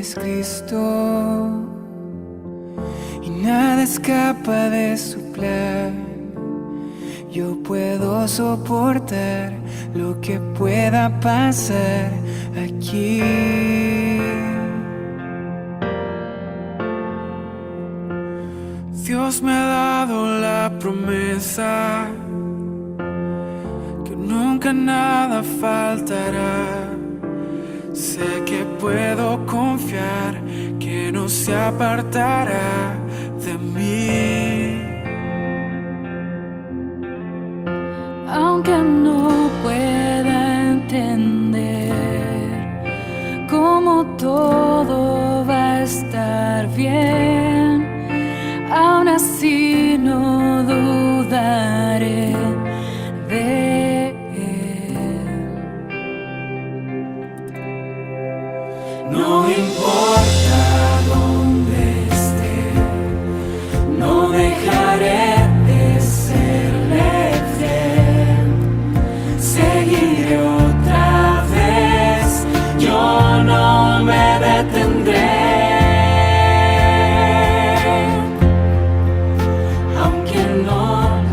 Es Cristo y nada escapa de su plan. Yo puedo soportar lo que pueda pasar aquí. Dios me ha dado la promesa que nunca nada faltará. Sé que puedo confiar que no se apartará de mí. Aunque no pueda entender cómo todo va a estar bien, aun así no dudaré de él. No importa dónde esté, no dejaré de serle fiel. Seguiré otra vez, yo no me detendré. Aunque no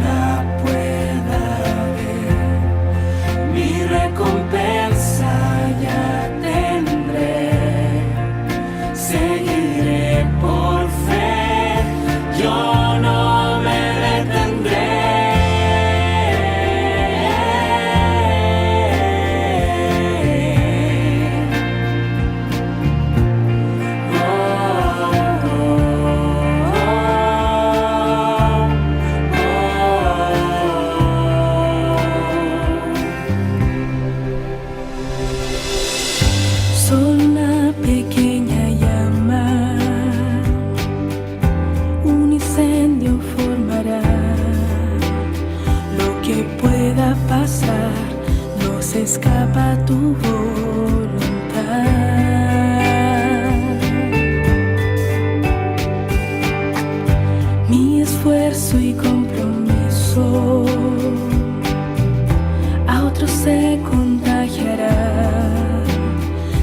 la pueda ver, mi recompensa ya tendré. Seguiré por fe, yo no me detendré. Oh, oh, oh, oh. Solo una pequeña llama, un incendio formará. Lo que pueda pasar no se escapa a tu voluntad. Mi esfuerzo y compromiso a otros se contagiará.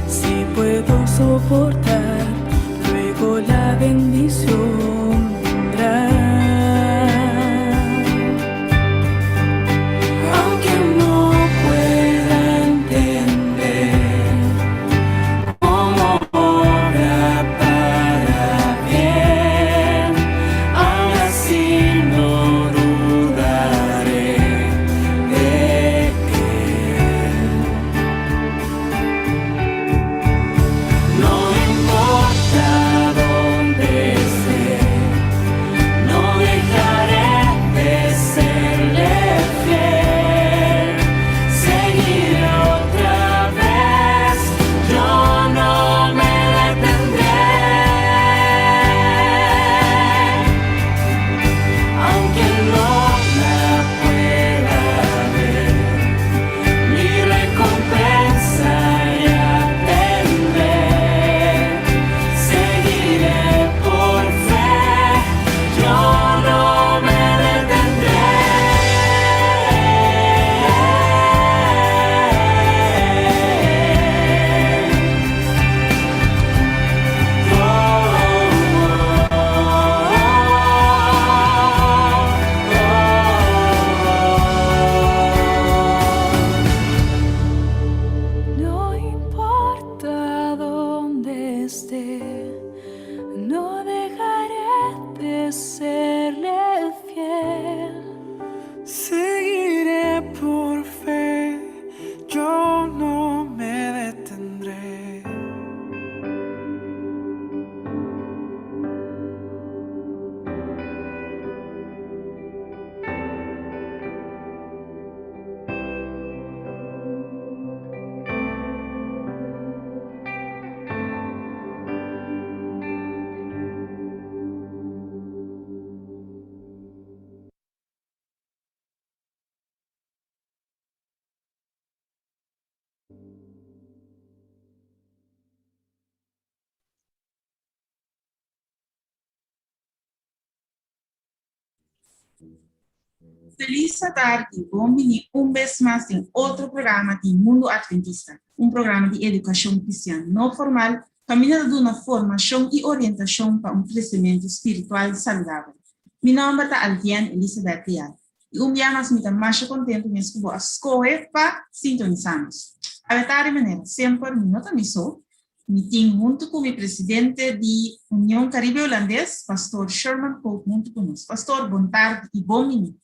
Si puedo soportar, luego la bendición vendrá. Aunque no pueda entender cómo obra para bien, aun así no dudaré de él. No importa dónde esté, no dejaré de serle fiel. Seguiré otra vez, yo no me detendré. Aunque no la pueda ver, mi recompensa ya tendré. Seguiré por fe, yo no me detendré. Oh, oh, oh, oh. No importa dónde esté, no dejaré de serle fiel. Seguiré por fe, yo no me detendré. Felis tardi, bon bini un bes mas den otro programa di Mundo Adventista, un programa di edukashon kristian no formal. Kaminda ta duna formashon i orientashon pa un kresementu spiritual saludabel. Mi nòmber ta Alvienne Elizabeth Leal i un bia mas mi ta masha kontentu mes ku bo a skohe pa sintonisá nos. Awe tardi manera semper mi no ta mi so, mi tin huntu ku mi presidente di Union Karibe Hulandes, Pastor Sherman Koop huntu ku nos. Pastor, bon tardi i bon bini.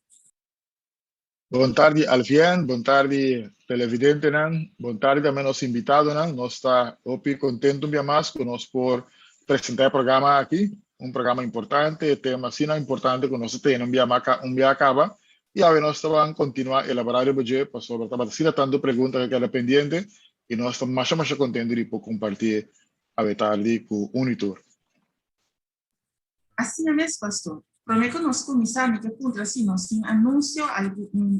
Bon tardi Alvien, bon tardi televidentenan, bon tardi tambe nos invitadonan. Nos ta hopi contento un bia mas cu nos por presenta e programa aki, un programa importante, e tema asina importante cu nos a tene un bia un bia caba y awe nos ta ban continua elabora riba dje pasobra tabata asina tanto pregunta cu a keda pendiente y nos ta masha masha contento di por comparti awe tardi cu un y tur. Asina mes, pastor. Promé ku nos kuminsá, mi ke puntra si nos tin anunsio,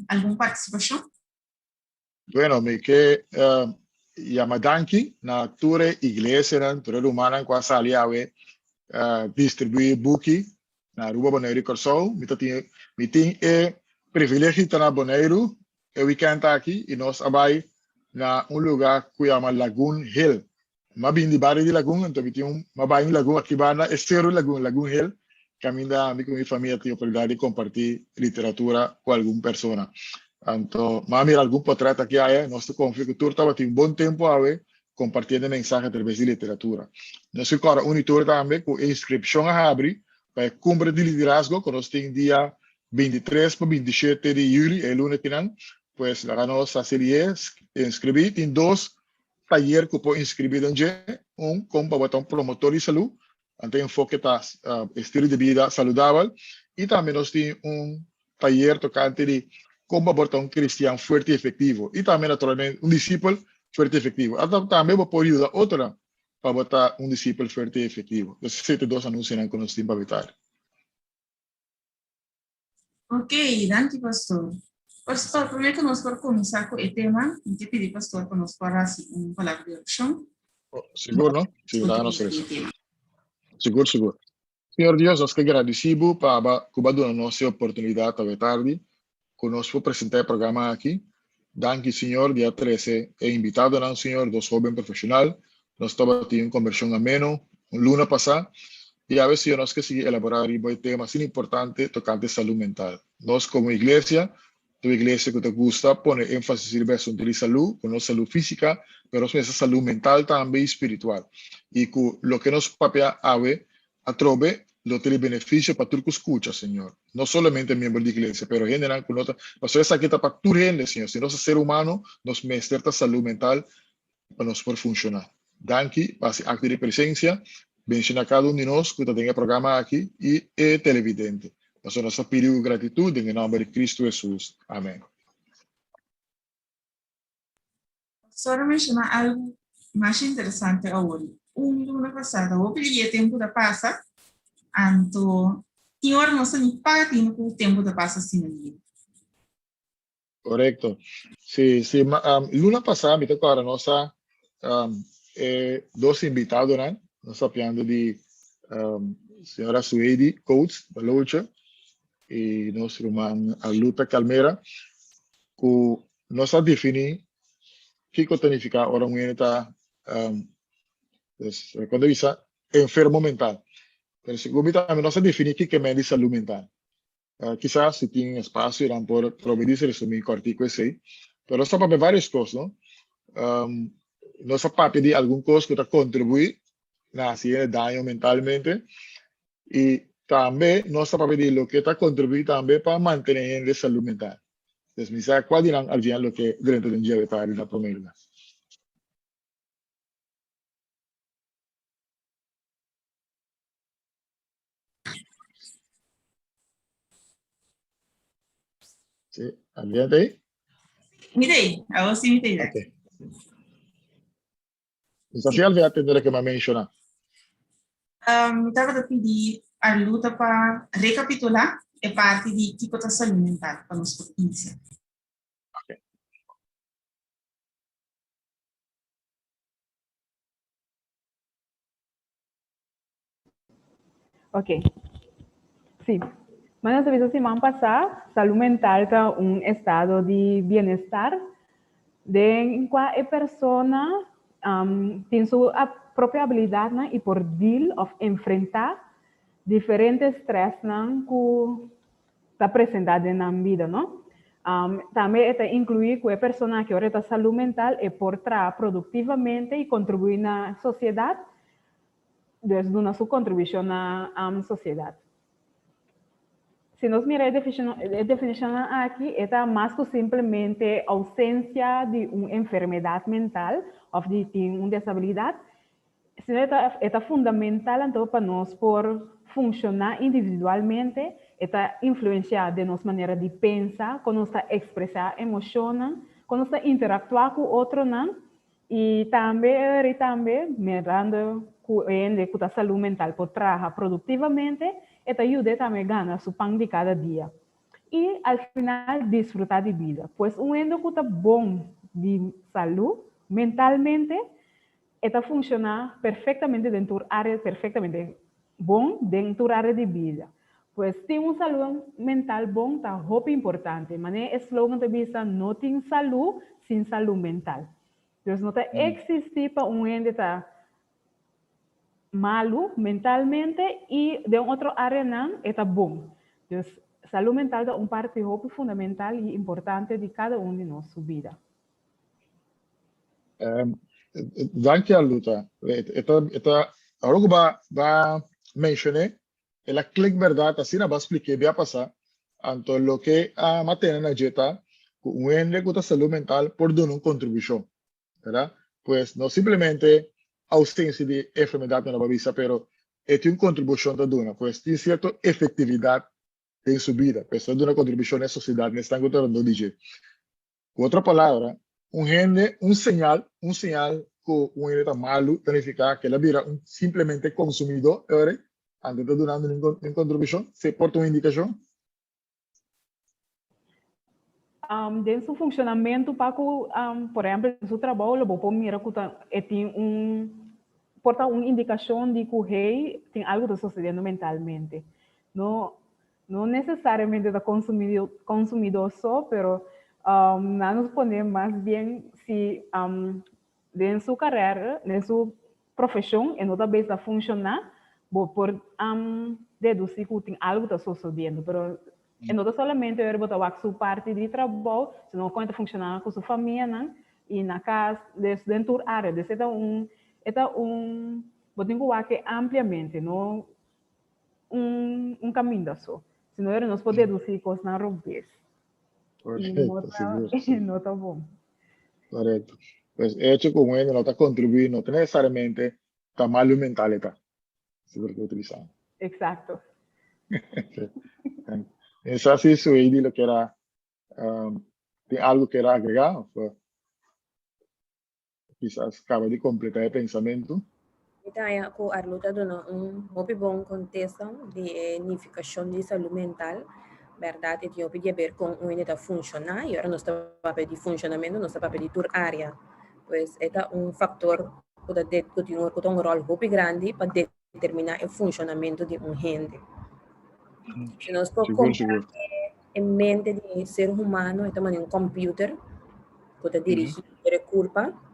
algun partisipashon? Bueno, mi ke yama danki na tur e iglesianan, tur e rumannan ku a sali awe distribuí buki na Aruba, Boneiru i Kòrsou. Mi ta tin, mi tin e privilegio di ta na Boneiru e wikènt aki i nos a bai na un lugá ku yama Lagoon Hill. M'a bin di bario di Lagun, anto mi tin un, m'a bai un lagun aki banda e seru Lagun, Lagun Hill, kaminda mi ku mi famia tin oportunidat di kompartí literatura ku algun persona. Anto m'a mira algun potrèt aki aya, nos ta konfia ku tur tabatin un bon tempu awe kompartiendo e mensahe atraves di literatura. Nos ke kòrda un i tur tambe ku e inskripshon a habri pa e Kumbre di Liderazgo ku nos tin dia 23 pa 27 di yüli, e luna kinan, pues laga nos hasi lié, inskribí, tin dos tayer ku por inskribí den dje, un kon pa bo ta un promotor di salú, anto e enfoke ta estilo di bida saludabel, i tambe nos tin un tayer tokante di kon pa bo ta un kristian fuerte i efektivo, i tambe naturalmente un disipel fuerte i efektivo. Anto tambe bo por yuda otronan pa bo ta un disipel fuerte i efektivo. Esei ta e dos anunsionan ku nos tin pa awe tardi. Ok, danki pastor. Pastor, promé ku nos por kuminsá ku e tema, mi ke pidi pastor pa nos por hasi un palabra di orashon. Sigur, no? Si, laga nos resa. Sigur, sigur. Señor Dios, nos ke gradisí bo pa aba ku bo a duna nos e oportunidat awe tardi ku nos por presentá e programa aki. Danki, Señor, di a trese e invitadonan, Señor, dos hóben profeshonal. Nos tabatin un kombershon ameno un luna pasá i awe, Señor, nos ke sigui elaborá riba e tema asina importante tokante salú mental. Nos komo iglesia ta un iglesia ku ta gusta pone énfasis riba e asuntu di salú, ku nos salú físika, pero nos mester salú mental tambe i spiritual. I ku loke nos papia awe Atrobe, lo ta di benefisio pa tur ku skucha, Señor. No solamente miembro di iglesia, pero hendenan ku no ta. Pasobra esaki ta pa tur hende, Señor. Si nos ta ser humano, nos mester ta salú mental pa nos por funshoná. Danki pa hasi akto di presensia. Benshoná kada un di nos ku ta den e programa aki i e televidente. Pasobra nos ta pidi ku gratitut den e nòmber di Kristu Hesus. Amèn. Pastor a menshoná algu masha interesante awor. Un luna pasá, ta hopi di e tempu ta pasa, anto tin ora nos ta ni paga tinu ku tempu ta pasa asina lihe. Korekto. Sí, sí. Ma, um, luna pasá mi ta kòrda nos a um, e dos invitadonan, nos ta papiando di um, señora Suheidi Coates Baloche i nos ruman Arluta Calmera, ku Nos a definí kiko ta nifiká ora un hende ta, kon ta bisa, enfermo mental. Pero segun mi tambe nos a definí kiko e men di salú mental. Kisas si tin espasio nan por probe di resumí kòrtiku esei. Pero nos ta papia vários kos, no? Nos a papia di algun kos ku ta kontribuí na hasi hende daño mentalmente i tambe nos ta papia di loke ta kontribuí tambe pa mantené hende salú mental. Des mi sa kua di nan al final loke drenta den dje ta na prome lugar. Sí, Alvia ta ahí? Mi ta ahí, awor sí mi ta ahí. Ok. Mi sa si Alvia a tende loke mi a menciona. Mi tabata pidi Arluta pa rekapitulá e parti di kiko ta salú mental pa nos por inisiá. Ok. Ok. Sí. Manera nos a bisa siman pasá, salú mental ta un estado di bienestar den kua e persona tin su. propio abilidatnan i por deal òf enfrentá diferente strèsnan ku ta presentá den nan bida, no? Tambe e ta inkluí ku e persona aki ora e ta salú mental e por traha produktivamente i kontribuí na sosiedat, dus duna su kontribushon na sosiedat. Si nos mira e definishonnan aki, e ta mas ku simplemente ousensia di un enfermedat mental òf di tin un desabilidat, sino e ta e ta fundamental anto pa nos por funshoná individualmente, e ta influensiá den nos manera di pensa, kon nos ta ekspresá emoshonnan, kon nos ta interaktuá ku otronan I tambe e ora tambe, mirando ku e hende ku ta salú mental por traha produktivamente, e ta yud'é tambe gana su pan di kada dia i al final disfrutá di bida. Pues un hende ku ta bon di salú mentalmente, e ta funshoná perfektamente den tur área, perfektamente bon den tur área di bida. Pues tin un salú mental bon ta hopi importante. Manera e slogan ta bisa no tin salú sin salú mental. Dus no ta eksistí pa un hende ta malu mentalmente i den otro áreanan e ta bon. Dus salú mental ta un parti hopi fundamental i importante di kada un di nos su bida. Danki Aluta. E ta awor ku bo a menshoné El a klik bèrdat, asina bo a splik'é bia pasá. Anto loke a matene na dje ta ku un hende ku ta salú mental por duna un kontribushon, bèrdat? Pues no simplemente ousensia di enfermedat nan a bisa, pero e tin un kontribushon ta duna. Pues tin sierto efektividat den su bida. Pues ta duna kontribushon na e sosiedat, na esnan ku ta rondó di dje. Ku otro palabra, un hende, un señal, un señal ku un hende ta malu ta nifiká ku el a bira un simplemente konsumidó, e ora ei, anto ta dunando un kontribushon, si por ta un indikashon. Den su funshonamentu pa ku, por ehèmpel, den su trabou lo bo por mira ku ta e tin un, por ta un indikashon di ku hey tin algu ta sosediendo mentalmente. No No necesariamente ta consumidó so, pero nan nos pone mas bien si den su carera, den su profesion e no ta bes ta funciona, bo por deduci cu tin algo ta sosodiendo, pero e no ta solamente ora bo ta wak su parti di trabou, sino con e ta funciona cu su famianan y na cas, den tur area. Dus e ta un, e ta un, bo tin cu wak e ampliamente, no un, un caminda so. Si no, nos por deducí cosnan robes. Y no Correcto, ta, sigur, sigur. no ta bon. Correcto. Pues e hecho cu un hende no ta contribuí no ta necesariamente ta malu mental e ta. Sigur que utilizamos. Exacto. Esa si Sueidi lo kier um, tin algo kier agregar of Kisas kaba di kompletá e pensamentu. Mi ta haña ku Arlo ta duna un hopi bon kontesta di e nifikashon di salú mental. Bèrdat e tin hopi di aber kon un hende ta funshoná i ora nos ta papia di funshonamentu nos ta papia di tur área. Pues e ta un faktor ku ta ku tin ku ta un ròl hopi grandi pa determiná e funshonamentu di un hende. Si nos por kompara e mente di ser humano e ta manera un kòmpiuter ku ta dirigí e kurpa,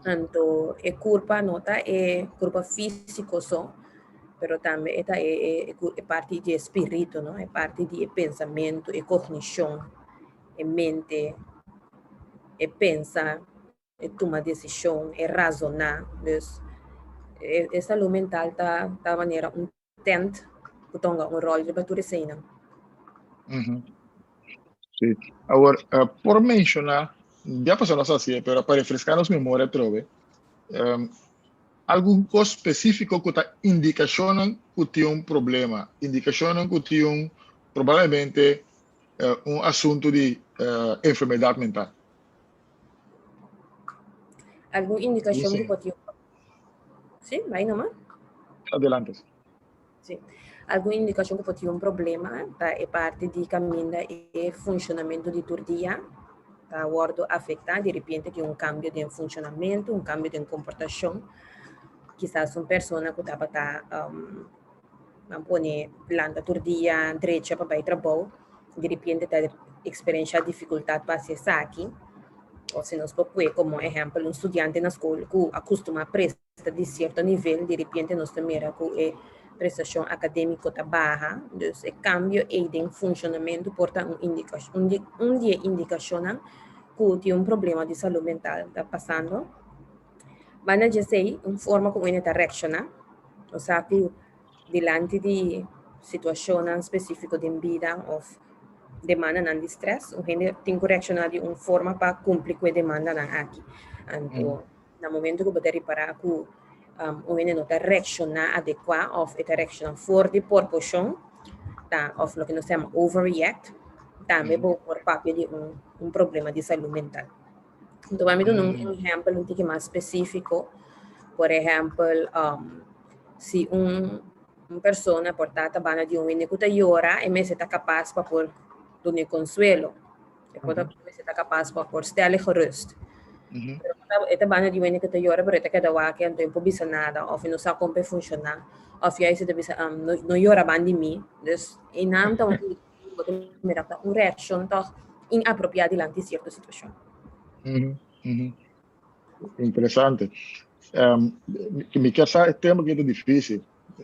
anto e kurpa no ta e kurpa físiko so, pero tambe e ta e e parti di e spiritu, no, e parti di e pensamentu, e kognishon, e mente, e pensa, e tuma desishon, e razoná. Dus e salú mental ta ta manera un tent ku ta hunga un ròl riba tur eseinan. Sí. Awor, uh, por menshoná, ya pasó nos hasié, pero pa refreská nos memoria atrobe, um, algun kos spesífiko ku ta indikashonnan ku tin un problema, indikashonnan ku tin un, probablemente, uh, un asuntu di uh, enfermedat mental. Algun indikashon ku por tin un Sí, bai nomás. Adelante. Sí. Algun indikashon ku por tin un problema ta e parti di kaminda e funshonamentu di tur dia ta wòrdu afektá. Di repente tin un kambio den funshonamentu, un kambio den komportashon. Kisas un persona ku tabata nan pone lanta tur dia drecha pa bai trabou, di repente ta eksperenshá difikultat pa hasi esaki. Òf si nos por pue komo ehèmpel un studiante na skol ku a kustumá presta. ta di sierto nivel, di repente nos ta mira ku e prestashon akadémiko ta baha. Dus e kambio ei den funshonamentu por ta un indikashon, un di un di e indikashonnan ku tin un problema di salú mental ta pasando. Banda di esei, un forma ku hende ta reakshoná, osea ku dilanti di situashonnan spesífiko den bida òf demandanan di strès, un hende tin ku reakshoná di un forma pa kumpli ku e demandanan aki. Anto, na momento ku bo ta ripará ku un hende no ta reakshoná adekuá òf e ta reakshoná for di porposhon, ta òf loke nos ta yama overreact, tambe bo por papia di un un problema di salú mental. Anto mi duna un ehèmpel un tiki mas spesífiko. Por ehèmpel, si un un persona por ta ta banda di un hende ku ta yora, e mester ta kapas pa por dun'é konsuelo. E por ta mester ta kapas pa por stel'e gerust. Pero e ta banda di un hende ku ta yora pero e ta keda wak anto e no por bisa nada òf e no sa kon pa e funshoná òf juist e ta bisa no yora banda di mi. Dus einan ta un bo ta mira ta un reakshon tòg inapropiá dilanti sierto situashon. Interesante. Mi kier sa e tema ki ta difícil.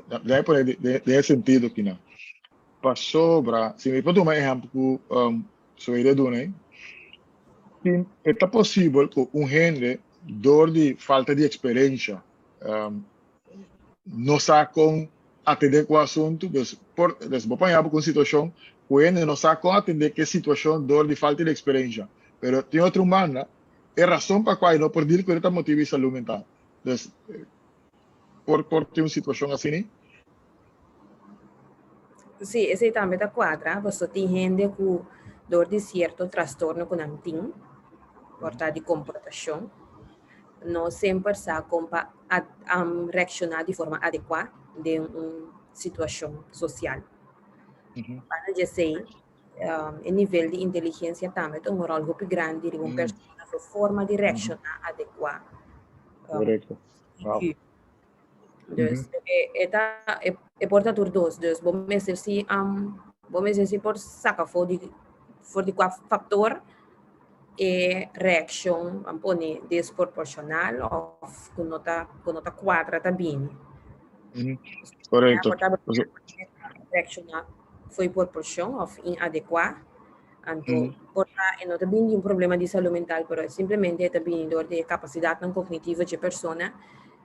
Debe pone den e sentido ki nan. Pasobra, si mi por tuma ehempel ku Soeida duna ei, tin e ta posibel ku un hende dor di falta di eksperensha no sa kon atendé ku asuntu, dus por dus bo paña bo ku un situashon ku hende no sa kon atendé ku e situashon dor di falta di eksperensha. Pero tin otro un banda e rason pa kua e no por deal ku e ta motibu di salú mental. Dus por por tin un situashon asina? Sí, esei tambe ta kuadra, pasobra tin hende ku dor di sierto trastorno ku nan tin, por ta di komportashon, no semper sa kon pa reakshoná di forma adekuá den un situashon sosial. Banda di esei, e nivel di inteligensia tambe ta un ròl hopi grandi riba un persona su forma di reakshoná adekuá. Korekto. Wow. Dus e ta e por ta tur dos. Dus bo mester si bo mester si por saka for di for di kua faktor e reakshon a pone desproporshonal òf ku no ta ku no ta kuadra ta bini. Korekto. Por ta reakshoná fo'i proporshon òf inadekuá. Anto por ta e no ta bini di un problema di salú mental pero simplemente e ta bini dor di e kapasidatnan kognitivo dje persona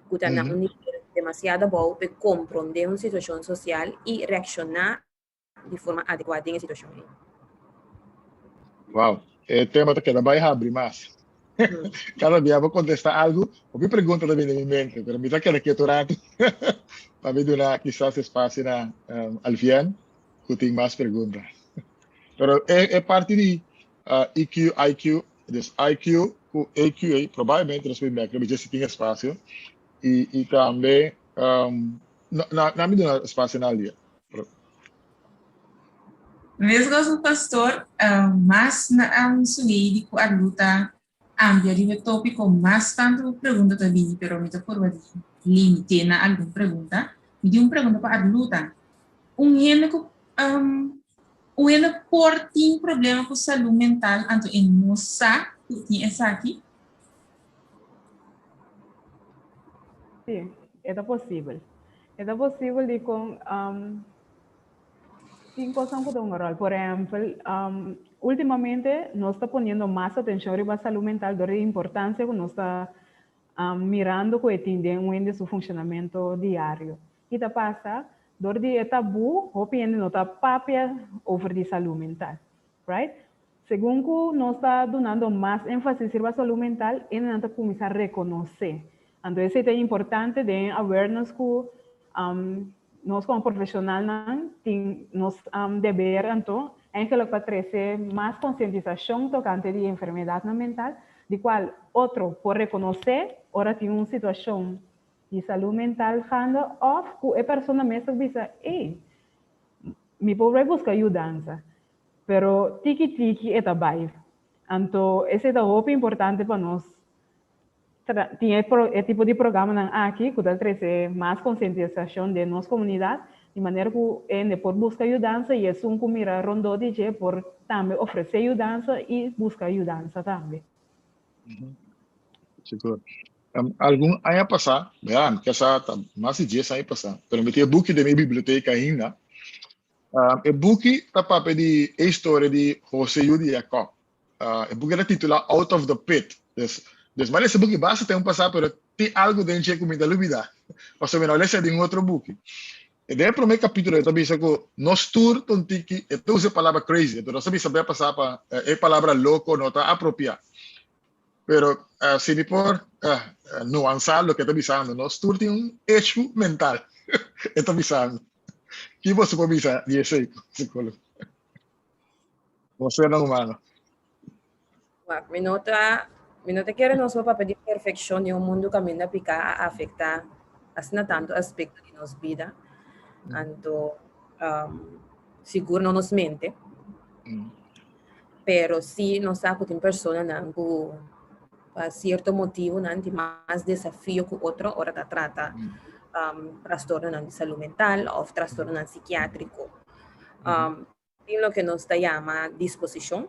ku ta na un nivel demasiado abou pa e komprondé un situashon sosial i reakshoná di forma adekuá den e situashon ei. Wow, e tema ta keda bai habri mas. Kada bia bo kontestá algu, hopi pregunta ta bini den mi mente, pero mi ta keda ketu ratu pa mi duna kisas espasio na Alvien ku tin mas pregunta. Pero e parti di EQ, IQ, dus IQ ku EQ ei probablemente nos por bek riba dje si tin espasio i i tambe na na mi duna espasio na Alia. Mescos ku pastor, mas na Suheidi ku Arluta amplia riba e tópiko mas tantu pregunta ta bini pero mi ta purba di limité na algun pregunta. Mi tin un pregunta pa Arluta. Un hende ku un hende por tin problema ku salú mental anto e no sa ku tin esaki? Sí, e ta posibel. E ta posibel dikon Tin kosnan ku ta hunga ròl. Por ehèmpel, últimamente nos ta poniendo mas atenshon riba salú mental dor di e importansia ku nos ta mirando ku e tin den un hende su funshonamentu diario. I ta pasa dor di e tabú hopi hende no ta papia over di salú mental, right? Segun ku nos ta dunando mas énfasis riba salú mental, hendenan ta kuminsá rekonosé. Anto esei ta importante den awareness ku Nos komo profeshonalnan tin nos deber anto eigenlijk pa trese mas konsientisashon tokante di enfermedadnan mental, di kual otro por rekonosé ora tin un situashon di salú mental gando òf ku e persona mes ta bisa, ey, mi por bai buska yudansa. Pero tiki tiki e ta bai. Anto esei ta hopi importante pa nos Tin e tipo di programanan aki ku ta trese mas konsientisashon den nos komunidat, di manera ku hende por buska yudansa i esun ku mira rondó di dje por tambe ofresé yudansa i buska yudansa tambe. Sigur. Algun aña pasá, ya, mi kesa ta mas di dies aña pasá, pero mi tin e buki den mi biblioteka ainda. E buki ta papia di e historia di José yu di Jacob. E buki ta titulá Out of the Pit. Dus, dus mi a lesa e buki basta tempu pasá, pero tin algu den dje ku mi ta lubidá, pasobra mi no a lesa den otro buki. Den e promé kapítulo e ta bisa ku nos tur ta un tiki, e ta usa e palabra crazy, pero nos ta bisa bia pasá pa e palabra loko no ta apropiá. Pero si mi por nuansá loke e ta bisando, nos tur tin un issue mental, e ta bisando. Ki boso por bisa di esei, psicólogo? Como sernan humano. Wak, mi no ta, mi no ta kere nos por papia di perfeccion den un mundu kaminda piká a afektá asina tantu aspekto di nos bida. Anto, um, sigur no nos mente. Pero sí nos sa ku tin personanan ku pa sierto motibunan tin mas desafio ku otro ora ta trata um, trastornonan di salú mental òf trastornonan sikiátriko. Um, tin loke nos ta yama disposishon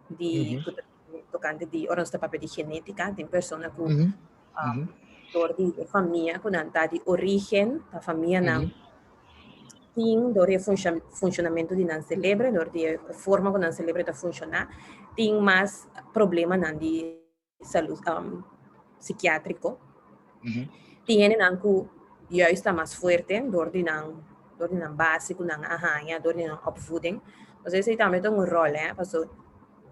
di ku ta tokante di ora nos ta papia di genétika, tin persona ku um, dor di e famia ku nan ta di orígen, ta famianan tin dor di e funshonamentu di nan selebre, dor di e forma ku nan selebre ta funshoná, tin mas problemanan di salud um, psikiatriko. Tin hendenan ku juist ta mas fuerte dor di nan dor di nan base ku nan a haña, dor di nan opvoeding. Entonces esei tambe ta un ròl, hè, paso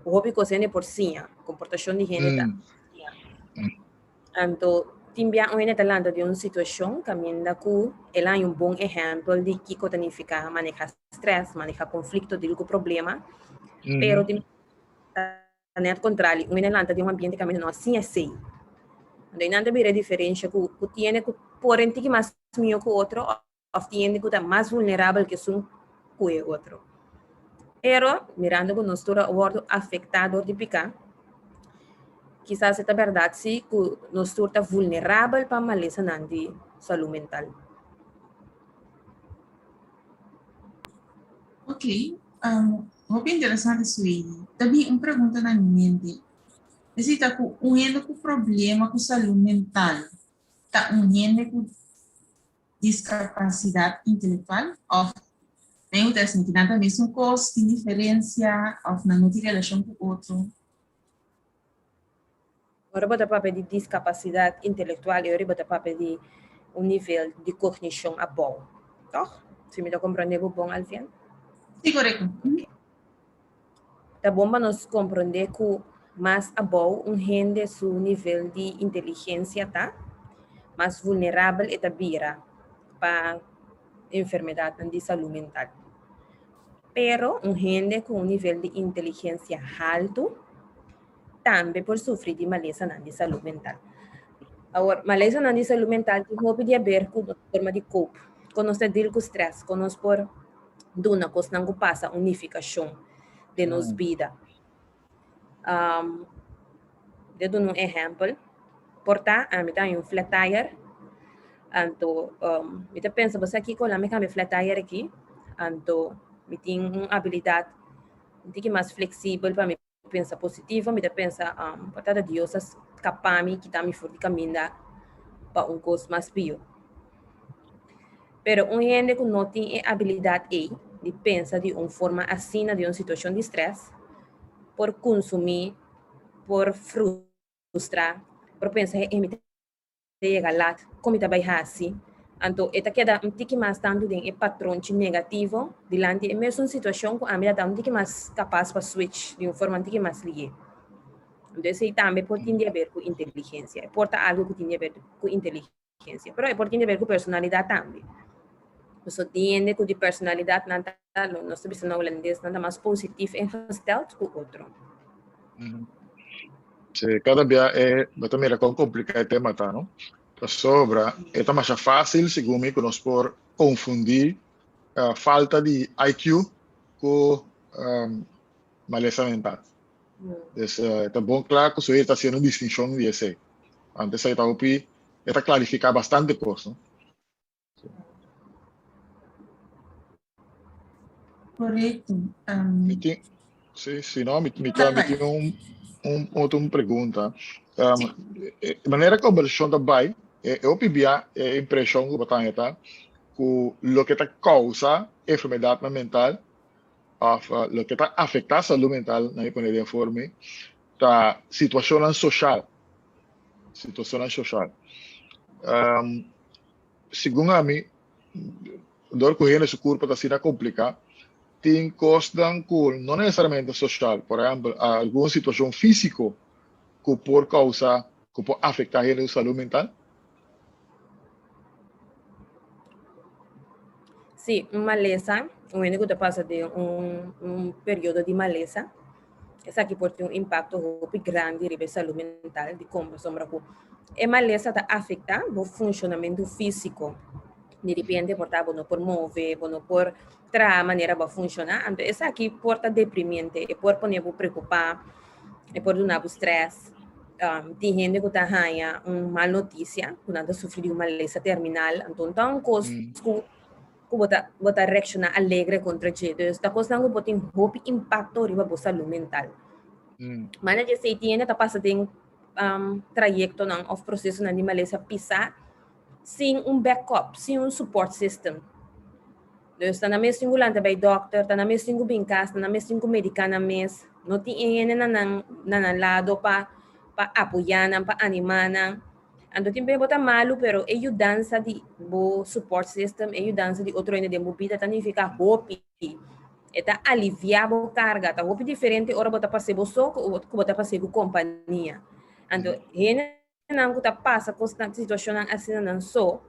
hopi kos hende por siña, komportashon di hende ta siña. Anto tin bia un hende ta lanta den un situashon kaminda ku el a haña un bon ehèmpel di kiko ta nifiká maneha strès, maneha konflikto, dil ku problema, pero tin Ta net kontrali, un hende lanta den un ambiente kaminda no a siña esei. Anto einan ta bira e diferensha ku ku tin hende ku por un tiki mas mihó ku otro òf tin hende ku ta mas vulnerabel ku esun ku e otro. Pero, mirando ku nos tur a wòrdu afektá dor di piká, kisas e ta bèrdat sí ku nos tur ta vulnerabel pa malesanan di salú mental. Ok, um, hopi interesante Sueli. Ta bin un pregunta na mi mente. Esei ta ku un hende ku problema ku salú mental ta un hende ku diskapasidat intelektual òf nan e ta sinti nan ta mesun kos, tin diferensia òf nan no tin relashon ku otro? Ora bo ta papia di diskapasidat intelektual e ora bo ta papia di un nivel di kognishon abou, tòg? Si mi ta komprondé bo bon, Alfian? Sí, korekto. Ta bon pa nos komprondé ku mas abou un hende su nivel di inteligensia ta, mas vulnerabel e ta bira pa enfermedatnan di salú mental. Pero un hende ku un nivel di inteligensia haltu tambe por sufri di malesanan di salú mental. Awor, malesanan di salú mental tin hopi di haber ku nos forma di cope, kon nos ta deal ku stress, kon nos por duna kosnan ku pasa un nifikashon den nos bida. Um, de duna un ehèmpel, por ta ami ta haña un flat tire, anto um, mi ta pensa, bo sa kiko, laat mi kambia flat tire aki, anto mi tin un abilidat un tiki mas fleksibel pa mi pensa positivo, mi ta pensa um, por ta Dios a skapa mi, kita mi for di kaminda pa un kos mas pio. Pero un hende ku no tin e abilidat ei di pensa di un forma asina di un situashon di stress, por kunsumí, por frustra, por pensa, hey, mi ta yega lat, kon mi ta bai hasi? Anto e ta keda un tiki mas tantu den e patronchi negativo dilanti e mesun situashon ku ami ta ta un tiki mas kapas pa switch di un forma un tiki mas lihe. Anto esei tambe por tin di haber ku inteligensia. E por ta algu ku tin di haber ku inteligensia, pero e por tin di haber ku personalidat tambe. Pasobra tin hende ku di personalidat nan ta, nos ta bisa na hulandes, nan ta mas positief ingesteld ku otro. Sí, kada bia e bo ta mira kon kompliká e tema ta, no? Pasobra e ta masha fásil, segun mi, ku nos por konfundí falta di IQ ku malesa mental. Dus e ta bon kla ku Sohir ta hasiendo un distinshon di esei. Antes esei ta hopi, e ta klarifiká bastante kos, no? Correcto. Mi tin, sí, sí, no, mi, mi, mi tin un, un, otro un pregunta. Um, manera kombersashon ta bai, e hopi bia e impreshon ku bo ta haña ta ku loke ta kousa enfermedatnan mental òf loke ta afektá salú mental, nan e pone den forma ei, ta situashonnan soshal. Situashonnan soshal. Um, segun ami, dor ku hende su kurpa ta asina kompliká, tin kosnan ku no nesesariamente soshal, por ehèmpel, algun situashon físiko ku por kousa, ku por afektá hende su salú mental. Sí, un malesa, un hende ku ta pasa den un un periodo di malesa, esaki por tin un impakto hopi grandi riba e salú mental dikon pasobra ku e malesa ta afektá bo funshonamentu físiko. Di repente por ta bo no por move, bo no por traha manera bo a funshoná, anto esaki por ta deprimiente, e por pone bo preokupá, e por duna bo strès. Tin hende ku ta haña un mal notisia, ku nan ta sufri di un malesa terminal, anto no ta un kos ku ku bo ta bo ta reakshoná alegre kontra dje. Dus ta kosnan ku por tin hopi impakto riba bo salú mental. Manera di esei tin hende ta pasa den trayektonan òf prosesonan di malesa pisá sin un backup, sin un support system. Dus ta nan mes tin ku lanta bai dòkter, ta nan mes tin ku bin kas, ta nan mes tin ku mediká nan mes. No tin e hende na nan na nan lado pa pa apoyá nan, pa animá nan. Anto tin bes bo ta malu, pero e yudansa di bo support system, e yudansa di otro hende den bo bida ta nifiká hopi. E ta aliviá bo karga. Ta hopi diferente ora bo ta pas'é bo so ku bo ta pas'é ku kompania. Anto hende nan ku ta pasa kosnan, situashonnan asina nan so,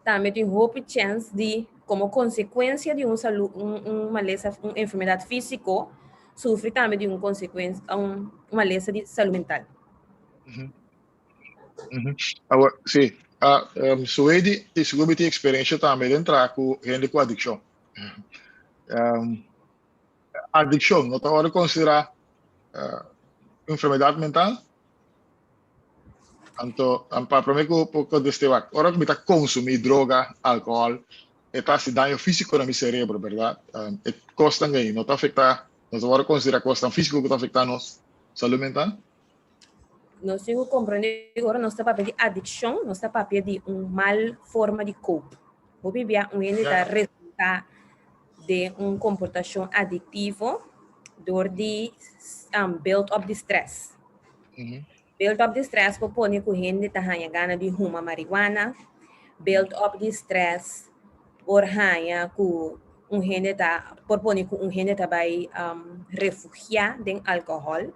tambe tin hopi chèns di, komo konsekuensia di un salu, un un malesa, un enfermedat físiko, sufri tambe di un konsekuensia, un malesa di salu mental. Awor, si, Suedi, sigur mi tin eksperensia tambe den traha ku hende ku adikshon. Adikshon no ta wòrdu konsiderá enfermedat mental? Anto, pa promé ku por kontest'é wak, ora ku mi ta konsumí droga, alkohòl, e ta hasi daño físiko na mi serebro, bèrdat? E kosnan ei no ta afektá, no ta wòrdu konsiderá kosnan físiko ku ta afektá nos salú mental? Nos tin ku komprendé ku ora nos ta papia di adikshon, nos ta papia di un mal forma di koop. Hopi bia un hende ta resultá den un komportashon adiktivo dor di build up di strès. Build up di stress por pone ku hende ta haña gana di huma marihuana. Build up di stress por haña ku un hende ta por pone ku un hende ta bai refugiá den alkohòl.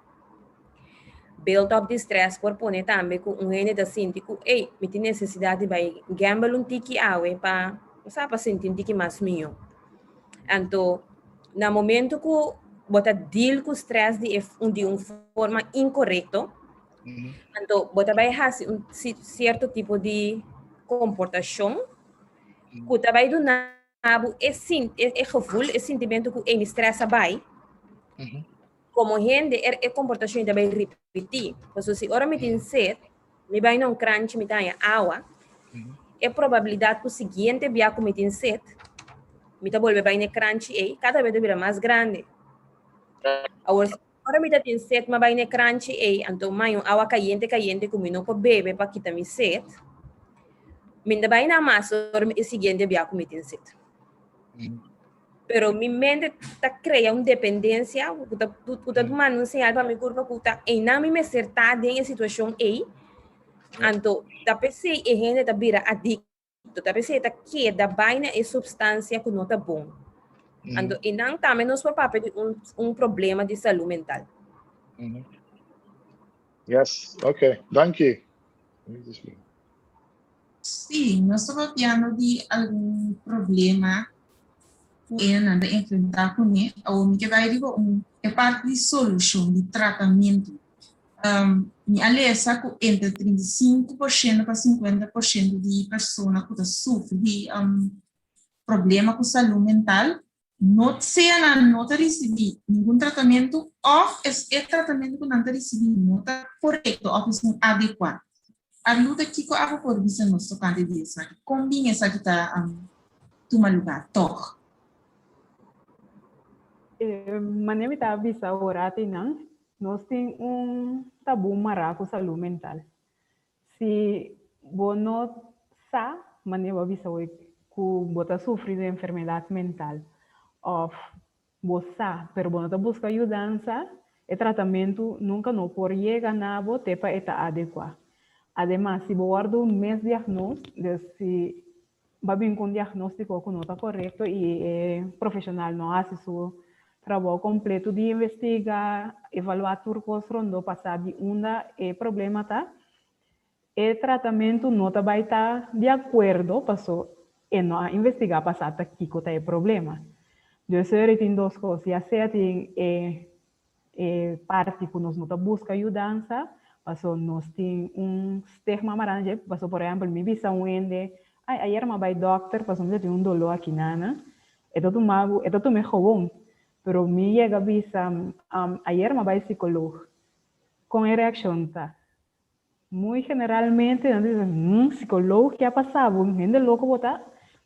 Build up di stress por pone tambe ku un hende ta sinti ku ey mi tin nesesidat di bai gamble un tiki awe pa sa pa sinti un tiki mas mihó. Anto na momento ku bo ta deal ku stress di e di un forma inkorekto, anto bo ta bai hasi un sierto tipo di komportashon ku ta bai duna bo e e gevoel, e sintimentu ku ey mi stress a bai. Komo hende e komportashon ta bai ripití. Pasobra si ora mi tin sed, mi bai na un kranchi mi ta haña awa, e probabilidat ku siguiente bia ku mi tin sed, mi ta bolbe bai na e kranchi ei, kada bes ta bira mas grandi. Awor, si ora mi ta tin sed mi a bai na e kranchi ei, anto mi haña un awa kayente kayente ku mi no por bebe pa kita mi sed, mi no ta bai na mas ora e siguiente bia ku mi tin sed. Pero mi mente ta crea un dependencia ku ta ku ta manda un señal pa mi curpa ku ta einan mi mester ta den e situacion ei. Anto ta p'esei e hende ta bira adicto, ta p'esei e ta keda bai na e substancia ku no ta bon. Anto einan tambe nos por papia di un un problema di salud mental. Yes, okay, danki. Sí, nos ta papiando di algun problema ku nan ta enfrentá kuné. Awor mi ke bai riba un e parti di solushon, di tratamentu. Mi a lesa ku entre 35% pa 50% di persona ku ta sufri di problema ku salú mental no sea nan no ta risibí ningun tratamentu òf es e tratamentu ku nan ta risibí no ta korekto òf esun adekuá. Arluta, kiko abo por bisa nos tokante di esaki? Kon bin esaki ta tuma lugá tòg? Manera mi ta bisa ora tin nan. Nos tin un tabú mará ku salú mental. Si bo no sa, manera bo a bisa hoy, ku bo ta sufri di enfermedat mental òf bo sa pero bo no ta buska yudansa, e tratamentu nunka no por yega na bo te pa e ta adekuá. Ademas, si bo wòrdu misdiagnos, dus si Bo a bin ku un diagnóstiko ku no ta korekto i e profeshonal no a hasi su trabou kompleto di investiga, evaluá tur kos rondó pa sa di unda e problema ta. E tratamentu no ta bai ta di akuerdo paso e no a investigá pa sa ta kiko ta e problema. Dus eri tin dos kos, ya sea tin e e parti ku nos no ta buska yudansa, paso nos tin un stigma mará dje, paso por ehèmpel mi bisa un hende, ay ayer mi a bai dòkter paso mi ta tin un doló aki nana, e ta tuma bo, e ta tum'é gewon, pero mi yega bisa ayer mi a bai sikolog, kon e reakshon ta? Muy generalmente nan ta bisa, hmm, psicoloog ke a pasa bo? Hende loko bo ta?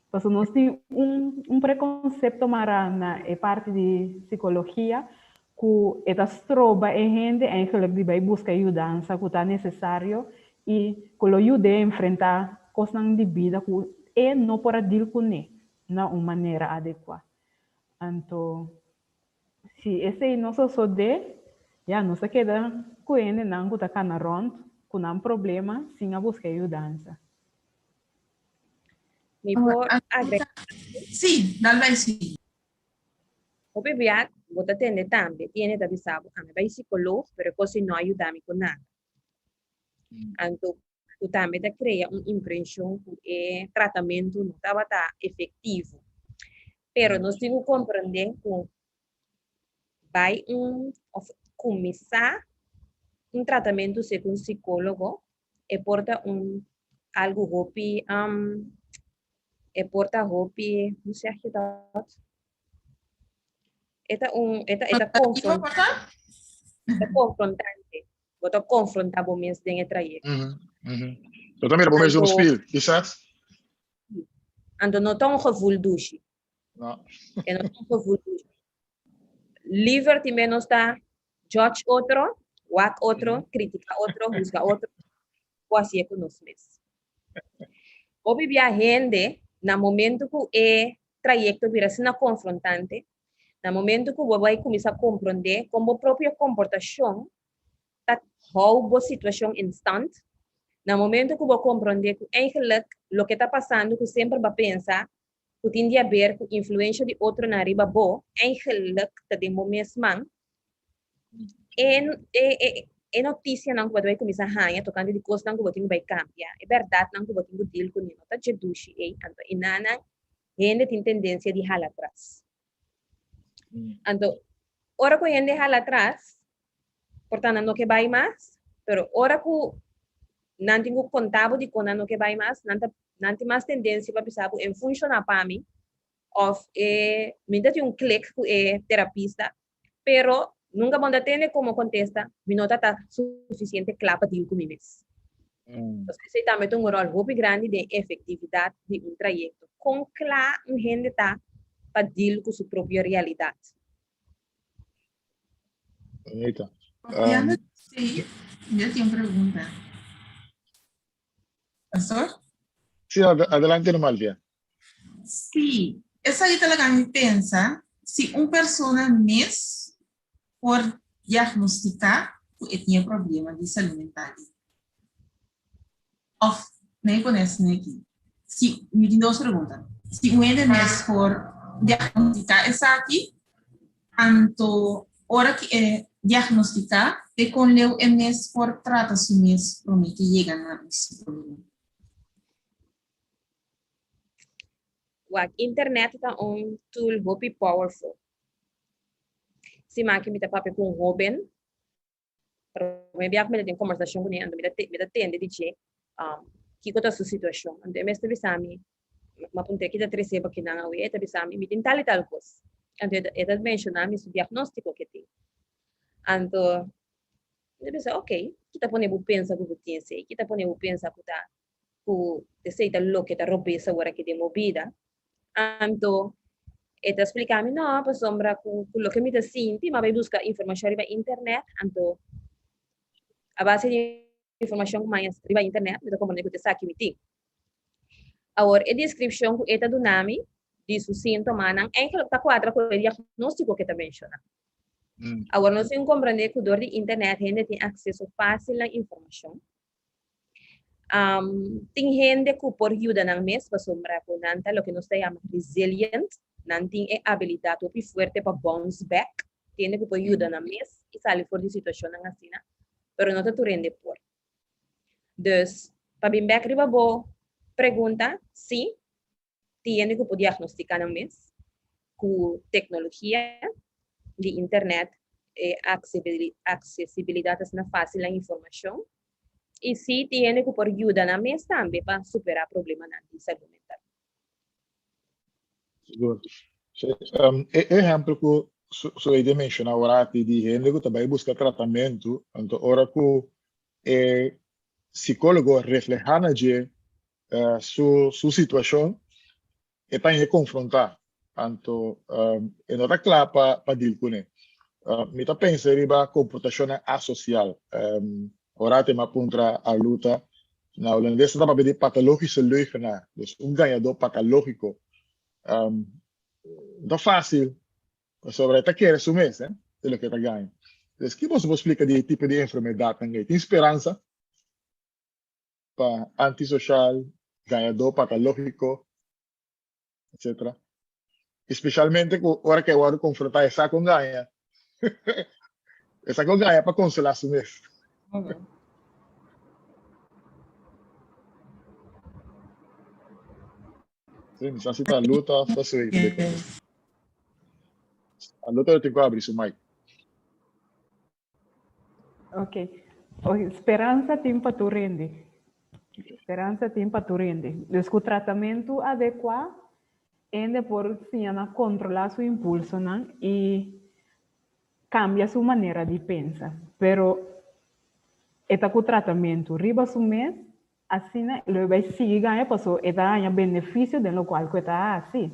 Pasobra nos tin un un preconcepto mará na e parti di psicologia ku e ta stroba e hende eigenlijk di bai buska e yudansa ku ta necesario i ku lo yud'é enfrentá kosnan di bida ku e no por a deal kuné na un manera adekuá. Anto Si esei no sosodé, ya nos a keda ku hendenan ku ta kana rònt ku nan problema sin a buska e yudansa. Mi por agregá algu? Sí, dal bai sí. Hopi bia bo ta tende tambe, tin hende ta bisa bo, ami bai psikolog, pero e kos ei no a yuda mi ku nada. Anto ku tambe ta krea un impreshon ku e tratamentu no tabata efektivo. Pero nos tin ku komprendé ku bai un òf kuminsá un tratamentu segun sikólogo e por ta un algu hopi e por ta hopi, hoe zeg je dat? E ta un e ta e ta konfrontante. Bo ta konfrontá bo mes den e trayekto. Bo ta mira bo mes den un spiel, kisas? Anto no ta un gevoel dushi. No. E no ta un gevoel dushi. Liever tin be nos ta judge otro, wak otro, kritika otro, husga otro, ku hasié ku nos mes. Hopi bia hende na momento ku e trayekto bira asina konfrontante, na momento ku bo bai kuminsá komprondé kon bo propio komportashon ta hou bo situashon in stand, na momento ku bo komprondé ku eigenlik loke ta pasando ku semper bo a pensa ku tin di haber ku influensha di otronan riba bo, eigenlik ta den bo mes man, e e e notisianan ku bo ta bai kuminsá haña tokante di kosnan ku bo tin ku bai kambia, e bèrdatnan ku bo tin ku deal kuné no ta dje dushi ei, anto e nannan hende tin tendensia di hala atras. Anto, ora ku hende hala atras, por ta nan no ke bai mas, pero ora ku nan tin ku konta bo dikon nan no ke bai mas, nan ta nan tin mas tendensia pa bisa bo e funshoná pa mi, òf e mi ta tin un klik ku e terapista, pero nunka bo no ta tende komo kontesta, mi no ta ta sufisiente kla pa deal ku mi mes. Entonces, esei tambe ta un ròl hopi grandi den efektividat di un trayekto. Kon kla un hende ta pa deal ku su propio realidat? Bonita. Papiando di esei, mi a tin un pregunta. Pastor? Sí, adelante normal, Via. Sí, esaki ta laga mi pensa si un persona mes por diagnostica cu e tin e problema di salud mental ei. Of, mi a pone asina aki, si, mi tin dos pregunta. Si un hende mes por diagnostica esaki, anto ora cu e diagnostica, te con leu e mes por trata su mes prome ke yega na un psicologo? Wak, internet ta un tool hopi powerful. Si maki mi ta papia ku un hoben, prome biaha ku mi ta tin kombersashon kuné, anto mi ta mi ta tende di dje kiko ta su situashon. Anto e mes ta bisa mi, mi a puntr'é ki ta trese bo kinan awe, e ta bisa mi, mi tin tal i tal kos. Anto e ta menshoná mi su diagnóstiko ke tin. Anto mi ta bisa, okey, ki ta pone bo pensa ku bo tin esei? Ki ta pone bo pensa ku ta ku esei ta loke ta robes awor aki den bo bida? Anto. E ta splika mi, no, pasobra ku ku loke mi ta sinti, mi a bai buska informashon riba internet, anto a base di informashon ku mi haña riba internet, mi ta komprende ku ta esaki mi tin. Awor, e deskripshon ku e ta duna mi di su síntomanan eigenlijk ta kuadra ku e diagnóstiko ku e ta menshoná. Awor, nos tin ku komprende ku dor di internet hende tin akseso fásil na informashon. Tin hende ku por yuda nan mes pasobra ku nan ta loke nos ta yama resilient, nan tin e abilidat hopi fuerte pa bounce back, tin hende ku por yuda nan mes i sali for di situashonnan asina, pero no ta tur hende por. Dus, pa bin bek riba bo pregunta, si, Tin hende ku por diagnostika nan mes ku teknologia di internet, e aksesibilidat asina fásil na informashon. I sí, tin hende ku por yuda nan mes tambe pa superá problemanan di salú mental. Sigur. E ehèmpel ku Soeide menshoná awor aki di hende ku ta bai buska tratamentu, anto ora ku e sikólogo reflehá na dje su su situacion e ta hende confronta anto e no ta cla pa pa deal cune. Mi ta pensa riba comportacionnan asocial. Ora te mi a puntra a Luta na holandes ta papia di pathologische leugenaar, dus un gañador patalogico. No ta facil pasobra e ta kere su mes di loke e ta gaña. Dus ki boso por splica di e tipo di enfermedadnan ey? Tin speransa? pa antisocial, gañadó patológico, etcétera. Especialmente cu ora cu e wòrdu confrontá e sa con gaña. E sa con gaña pa consolá su mes. Sí, mi sa si ta Luta of ta Sue. A Luta lo tin cu abri su mic. Ok. Ok, speransa tin pa tur hende. Speransa tin pa tur hende. Dus ku tratamentu adekuá, hende por siña na kontrolá su impulsonan i kambia su manera di pensa. Pero e ta ku tratamentu riba su mes, Asina lo e bai sigui gaña paso e ta haña benefisio den lokual ku e ta hasi.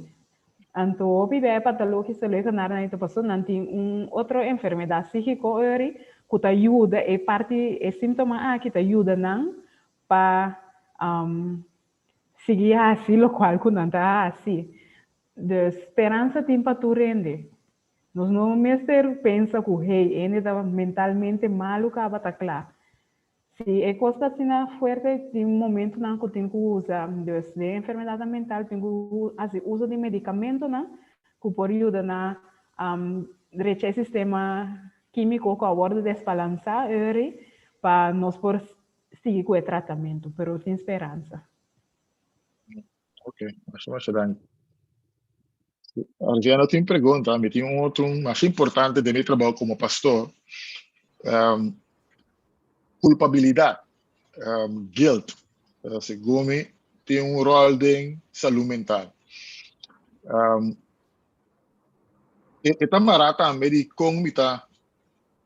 Anto hopi bia e patologis lo e ta nada nan paso nan tin un otro enfermedat sígiko ori ku ta yuda e parti e símtoma aki ta yuda nan pa sigui hasi lokual ku nan ta hasi. Dus speransa tin pa tur hende. Nos no mester pensa ku hey hende ta mentalmente malu kaba ta kla. Si e kos ta asina fuerte, tin momentunan ku tin ku usa, dus den enfermedadnan mental tin ku hasi uso di medikamentonan ku por yuda na drecha e sistema kímiko ku a wòrdu desbalansá eri pa nos por sigui ku e tratamentu, pero tin speransa. Ok, masha masha danki. Arjena tin pregunta, mi tin un otro mas importante den mi trabou como pastor. Um, culpabilidad, um, guilt, uh, segun mi, tin un rol den salud mental. Um, e, e ta mará tambe di kon mi ta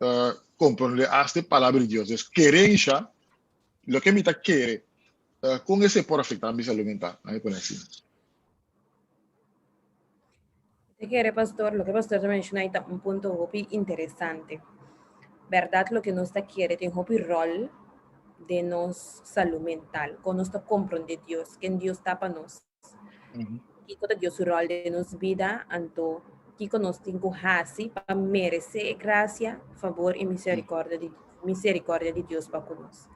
uh, comprende hasta e palabra di Dios. Dus kerencia, loke mi ta kere, Kon esei por afektá mi salú mental? Nan e pone asina. Te kere, pastor, loke pastor ta menshoná ei ta un punto hopi interesante. Bèrdat loke nos ta kere tin hopi ròl den nos salú mental, kon nos ta komprondé Dios, ken Dios ta pa nos, kiko ta Dios su ròl den nos bida, anto kiko nos tin ku hasi pa meresé e grasia, fabor i miserikòrdia di miserikòrdia di Dios pa ku nos.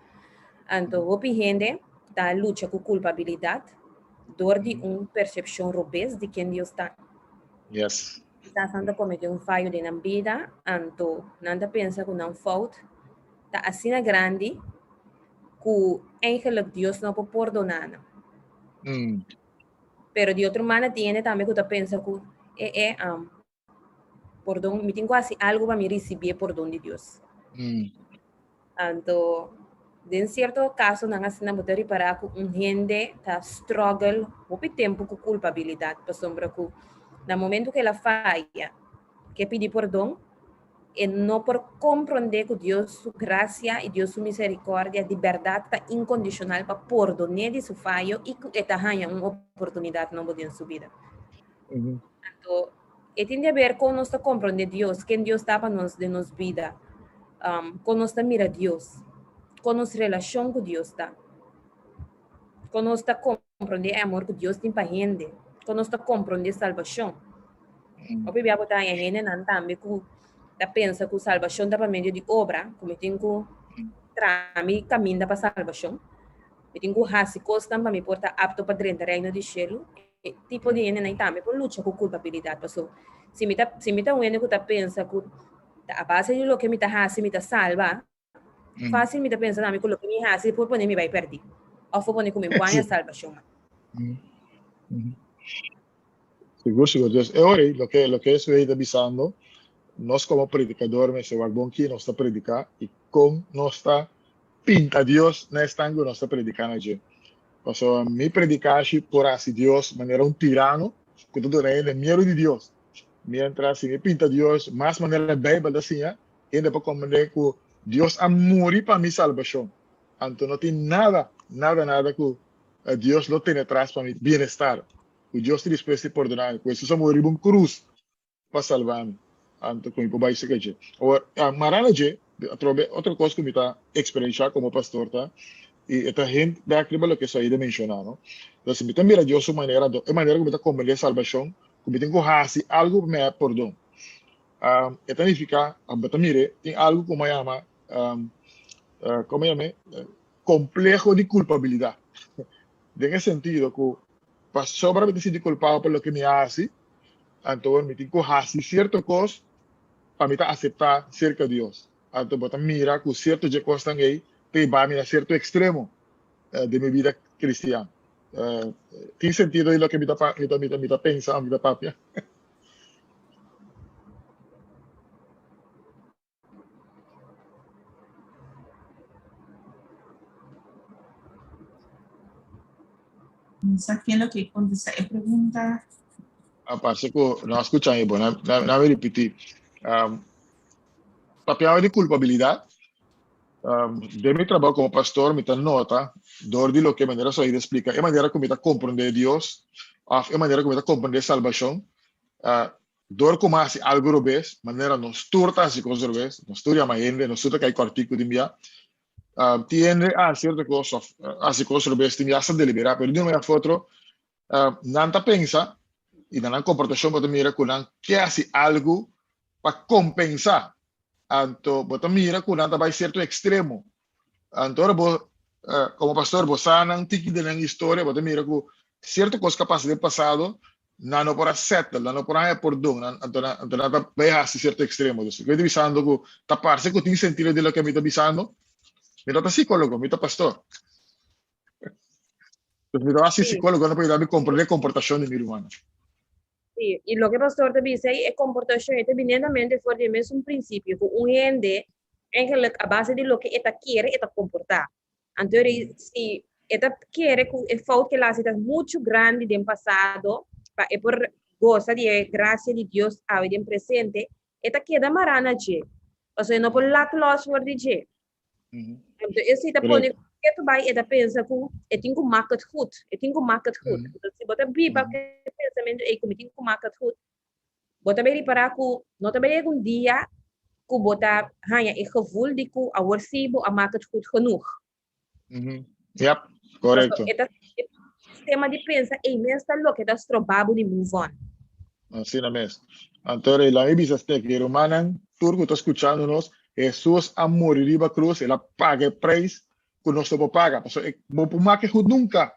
Anto hopi hende ta lucha ku kulpabilidat dor di un persepshon robes di ken Dios ta. Yes. Kisas nan ta komete un fayo den nan bida, anto nan ta pensa ku nan fout ta asina grandi ku eigenlijk Dios no por pordoná nan. Pero di otro manda tin hende tambe ku ta pensa ku e e um, pordon, mi tin ku hasi algu pa mi risibí e pordon di Dios. Anto, den sierto kasonan asina bo ta ripará ku un hende ta struggle hopi tempu ku kulpabilidat, pasobra ku na momento ku el a faya, ke pidi pordon, e no por komprondé ku Dios su grasia i Dios su miserikòrdia di bèrdat ta inkondishonal pa pordon'é di su fayo i ku e ta haña un oportunidat nobo den su bida. Anto, E tin di haber kon nos ta komprondé Dios, ken Dios ta pa nos den nos bida, kon nos ta mira Dios, kon nos relashon ku Dios ta, kon nos ta komprondé e amor ku Dios tin pa hende, kon nos ta komprondé salbashon. Hopi bia bo ta haña hendenan tambe ku ta pensa ku salbashon ta pa medio di obra, ku mi tin ku traha mi kaminda pa salbashon, mi tin ku hasi kosnan pa mi por ta apto pa drenta Reino di Shelu. E tipo di hendenan tambe por lucha ku kulpabilidat, paso si mi ta si mi ta un hende ku ta pensa ku ta a base di loke mi ta hasi mi ta salba, fásil mi ta pensa tambe ku loke mi hasi por pone mi bai pèrdí òf por pone ku mi guaña salbashon. Sigur, sigur. Dus e ora ei, loke, loke Esuey ta bisando, nos komo predikador mester wak bon ki nos ta prediká i kon nos ta pinta Dios na esnan ku nos ta prediká na dje. Pasobra mi predikashi por hasi Dios manera un tirano ku ta duna hende miedu di Dios. Miéntras si mi pinta Dios mas manera Beibel ta siña, hende por komprendé ku Dios a muri pa mi salbashon. Anto no tin nada, nada, nada ku Dios lo tene tras pa mi bienestar. Ku Dios ta dispuesto di pordoná mi, ku Hesus a muri riba un krus pa salba mi. Anto ku mi por bai serka dje. Awor, mará na dje, atrobe otro kos ku mi ta eksperenshá komo pastor ta, i e ta hint bèk riba loke Saida menshoná, no? Entonces, mi ta mira Dios su manera, anto e manera ku mi ta komprendé salbashon, ku mi tin ku hasi algu pa mi haña pordon. E ta nifiká, bo ta mir'é, tin algu ku mi a yama, komo yam'é? Kompleho di kulpabilidat. Den e sentido ku pasobra mi ta sinti kulpabel pa loke mi a hasi, anto mi tin ku hasi sierto kos pa mi ta aseptá serka Dios. Anto bo ta mira ku sierto dje kosnan ei ta hiba mi na sierto ekstremo den mi bida kristian. Tin sentido di loke mi ta mi ta pensa òf mi ta papia? Sa ken lo ke kontestá e pregunta? A parse ku no a skucha mi bon. Na na mi ripití. Um, papiaba di kulpabilidat. Um, den mi trabou komo pastor mi ta nota dor di loke manera Saida splika e manera ku mi ta komprondé Dios òf e manera ku mi ta komprondé salbashon. Uh, Dor ku mi hasi algu robes, manera nos tur ta hasi kos robes, nos tur yama hende, nos tur ta kai kòrtiku tin bia, tin hende a hasi sierto kos òf a hasi kos robes tin bia asta deliberá, pero di un manera òf otro nan ta pensa i na nan komportashon bo ta mira ku nan ke hasi algu pa kompensá. Anto bo ta mira ku nan ta bai sierto ekstremo. Anto ora bo komo pastor bo sa nan tiki den nan historia, bo ta mira ku sierto kos ku a pasa den pasado nan no por a settle, nan no por a haña pordon, nan anto nan anto nan ta bai hasi sierto ekstremo. Dus mi ta bisando ku ta parse ku tin sentido den loke mi ta bisando. Mi no ta sikólogo, mi ta pastor. Dus mi ta hasi sikólogo no por yuda mi komprende komportashon di mi rumannan. Sí, i loke pastor ta bisa ei, e komportashon ei ta bini netamente for di e mesun prinsipio ku un hende eigenlijk a base di loke e ta kere e ta komportá. Anto eri si e ta kere ku e fout ku el a hasi ta muchu grandi den pasado pa e por gosa di e grasia di Dios awe den presente, e ta keda mará na dje, pasobra e no por lat lòs for di dje. Anto esei ta pone ku ketu bai e ta pensa ku e tin ku mak het goed, e tin ku mak het goed. Anto si bo ta biba ku e pensamentu ei ku mi tin ku mak het goed, bo ta bai ripará ku no ta bai yega un dia ku bo ta haña e gevoel di ku awor sí bo a mak het goed genoeg. Yep, korekto. E ta e sistema di pensa ei mes ta loke ta stroba bo di move on. Asina mes. Anto rei laga mi bisa stek, e rumannan tur ku ta skuchando nos, Hesus a muri riba krus, el a paga e preis ku nos no por paga, pasobra e bo por make goed nunka.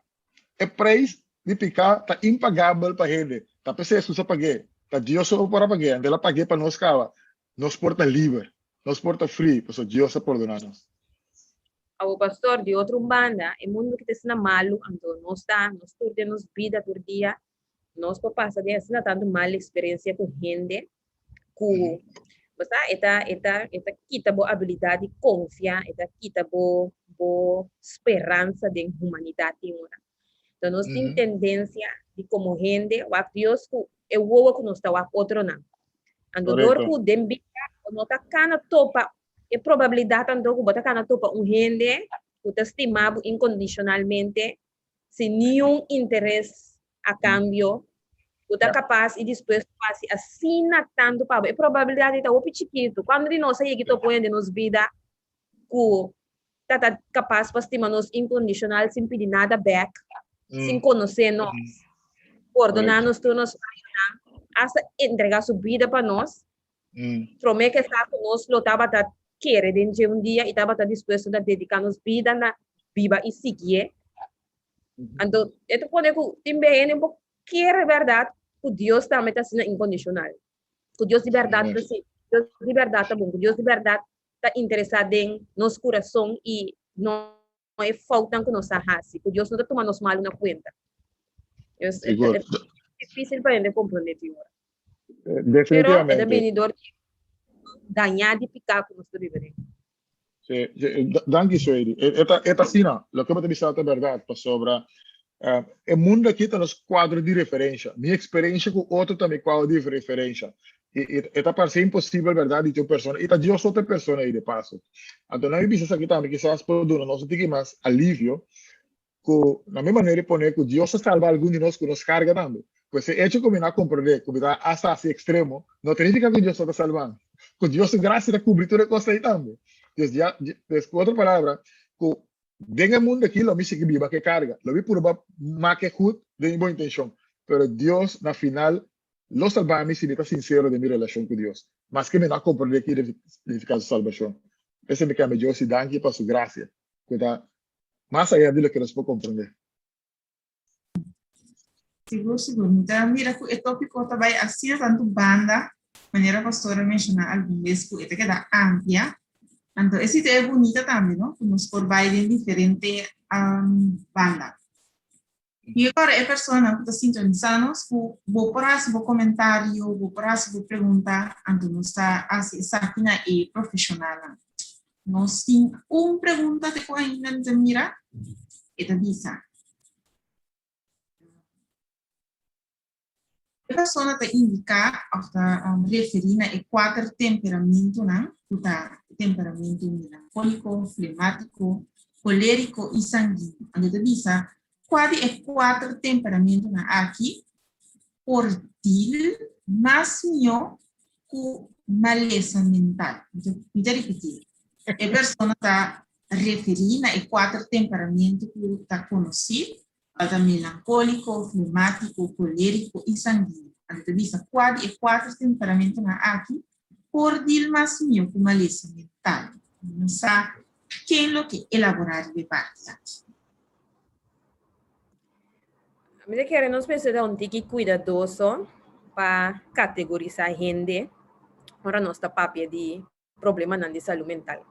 E preis di piká ta impagabel pa hende. Ta p'esei Hesus a pag'é. Ta Dios so por a pag'é, anto el a pag'é pa nos kaba. Nos por ta liber, nos por ta free, pasobra Dios a pordoná nos. Awor pastor, di otro un banda, e mundu ki ta asina malu, anto nos ta, nos tur den nos bida tur dia, nos por pasa den asina tantu mal eksperensia ku hende, ku bo sa, e ta, e ta, e ta kita bo abilidat di konfia, e ta kita bo, bo speransa den humanidat tin ora. Enton nos tin tendensia di komo hende wak Dios ku e wowo ku nos ta wak otronan. Anto dor ku den bida bo no ta kana topa e probabilidat anto ku bo ta kana topa un hende ku ta stima bo inkondishonalmente sin niun interes a kambio. Ku ta kapas i dispuesto pa hasi asina tantu pa bo. E probabilidat ei ta hopi chikitu. Kuantu di nos a yega i topa un hende den nos bida ku ta ta kapas pa stima nos inkondishonal sin pidi nada bèk, sin konosé nos, pordoná nos tur nos fayonan, asta entregá su bida pa nos, promé ke sa ku nos lo tabata kere den dje un dia i tabata dispuesto na dediká nos bida na biba i siguié. Anto, e ta pone ku tin bes hende un por kere bèrdat ku Dios tambe ta asina inkondishonal, ku Dios di bèrdat ta si, Dios di bèrdat ta bon, ku Dios di bèrdat ta interesá den nos kurason i no e foutnan ku nos a hasi, ku Dios no ta tuma nos malu na kuenta. Es difísil pa hende komprondé tin ora. Pero e ta bini dor di dañá di piká ku nos ta biba den. Sí, danki Suedi. E ta e ta asina, loke bo ta bisa ta bèrdat, pasobra e mundu aki ta nos kuadro di referensha. Mi eksperensha ku otro ta mi kuadro di referensha. I e ta parse imposibel bèrdat di tin un persona, i ta Dios so ta e persona ei de paso. Anto nan mi bisa esaki tambe kisas por duna nos un tiki mas alivio ku na mi manera di pone ku Dios a salba algun di nos ku nos karga tambe. Pues e echo ku mi no a komprondé ku mi ta asta hasi ekstremo no ta nifiká ku Dios no ta salba mi. Ku Dios su grasia ta kubri tur e kos ei tambe. Pues ya, pues ku otro palabra ku Den e mundu aki lo mi sigui biba ku e karga, lo mi purba make goed den mi bon intenshon, pero Dios na final lo salba mi si mi ta sinsero den mi relashon ku Dios, maske mi no a komprondé ki nifiká su salbashon. P'esei mi kambia Dios i danki pa su grasia ku ta mas aya di loke nos por komprondé. Sigur, sigur. Mi ta mira ku e tópiko ta bai asina tantu banda, manera pastor a menshoná algun bes ku e ta keda amplia. Anto esei ta e bunita tambe, no? Ku nos por bai den diferente banda. I ora e persona ku ta sintonisá nos ku bo por hasi bo komentario, bo por hasi bo pregunta, anto nos ta hasi esaki na e profeshonalnan. Nos tin un pregunta te ku ainda mi ta mira. E ta bisa, E persona ta indiká òf ta referí na e kuater temperamentunan ku ta temperamentu melankóliko, flemátiko, kolériko i sanguíneo. Anto e ta bisa kua di e kuater temperamentunan aki por deal mas mihó ku malesa mental. Mi ta ripití, e persona ta referí na e kuater temperamentu ku ta konosí, cual ta melankóliko, flemátiko, kolériko i sanguíneo. Anto ta bisa kua di e kuater temperamentunan aki por deal mas mihó ku malesa mental. Mi no sa ken lo ke elaborá riba e parti aki. Mi ta kere nos mester ta un tiki kuidadoso pa kategorisá hende ora nos ta papia di problemanan di salú mental.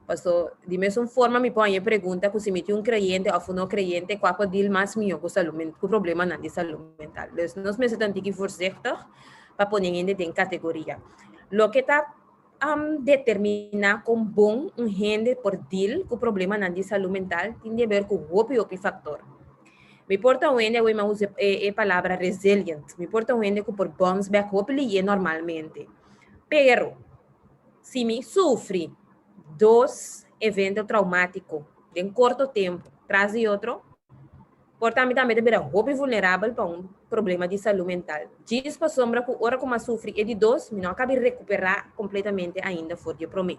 Paso, di mesun forma mi por haña e pregunta ku si mi tin un kreyente òf un no kreyente, kua por deal mas mihó ku salú ku problemanan di salú mental. Dus nos mester ta un tiki voorzichtig pa pone hende den kategoria. Loke ta determiná kon bon un hende por deal ku problemanan di salú mental tin di haber ku hopi hopi faktor. Mi por ta un hende, awe mi a usa e palabra resilient, mi por ta un hende ku por bounce back hopi lihé normalmente. Pero, si mi sufri dos evento traumátiko den korto tempu tras di otro, por ta mi tambe ta bira hopi vulnerabel pa un problema di salú mental. Djis pasobra ku ora ku mi a sufri e di dos, mi no a kabi rekuperá kompletamente ainda for di e promé.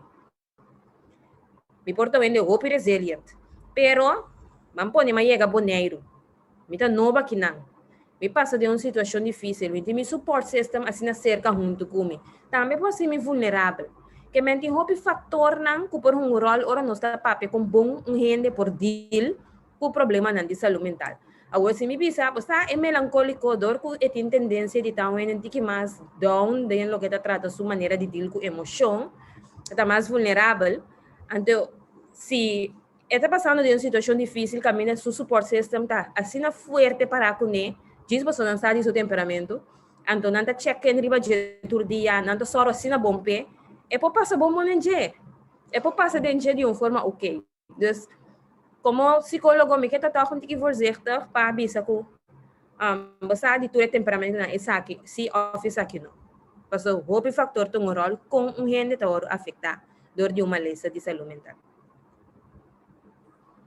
Mi por ta wende hopi resilient, pero ban pone mi a yega Boneiru. Mi ta nobo akinan. Mi pasa den un situashon difísil. Mi tin mi support system asina serka huntu ku mi. Tambe por hasi mi vulnerabel. Ke men tin hopi faktornan ku por hunga un ròl ora nos ta papia kon bon un hende por deal ku problemanan di salú mental. Awor si mi bisa, bo sa e melankóliko dor ku e tin tendensia di ta un hende un tiki mas down den loke ta trata su manera di deal ku emoshon, e ta mas vulnerabel. Anto si e ta pasando den un situashon difísil kaminda su support system ta asina fuerte pará kuné, djis pasobra nan sa di su temperamentu, anto nan ta check in riba dje tur dia, nan ta sòru asina bon p'e, e por pasa bon bon den dje. E por pasa den dje di un forma oké. Dus, komo sikólogo mi ke ta tòg un tiki voorzichtig pa bisa ku um, bo sa di tur e temperamentonan esaki si òf esaki no. Pasobra hopi faktor ta un ròl kon un hende ta wòrdu afektá dor di un malesa di salú mental.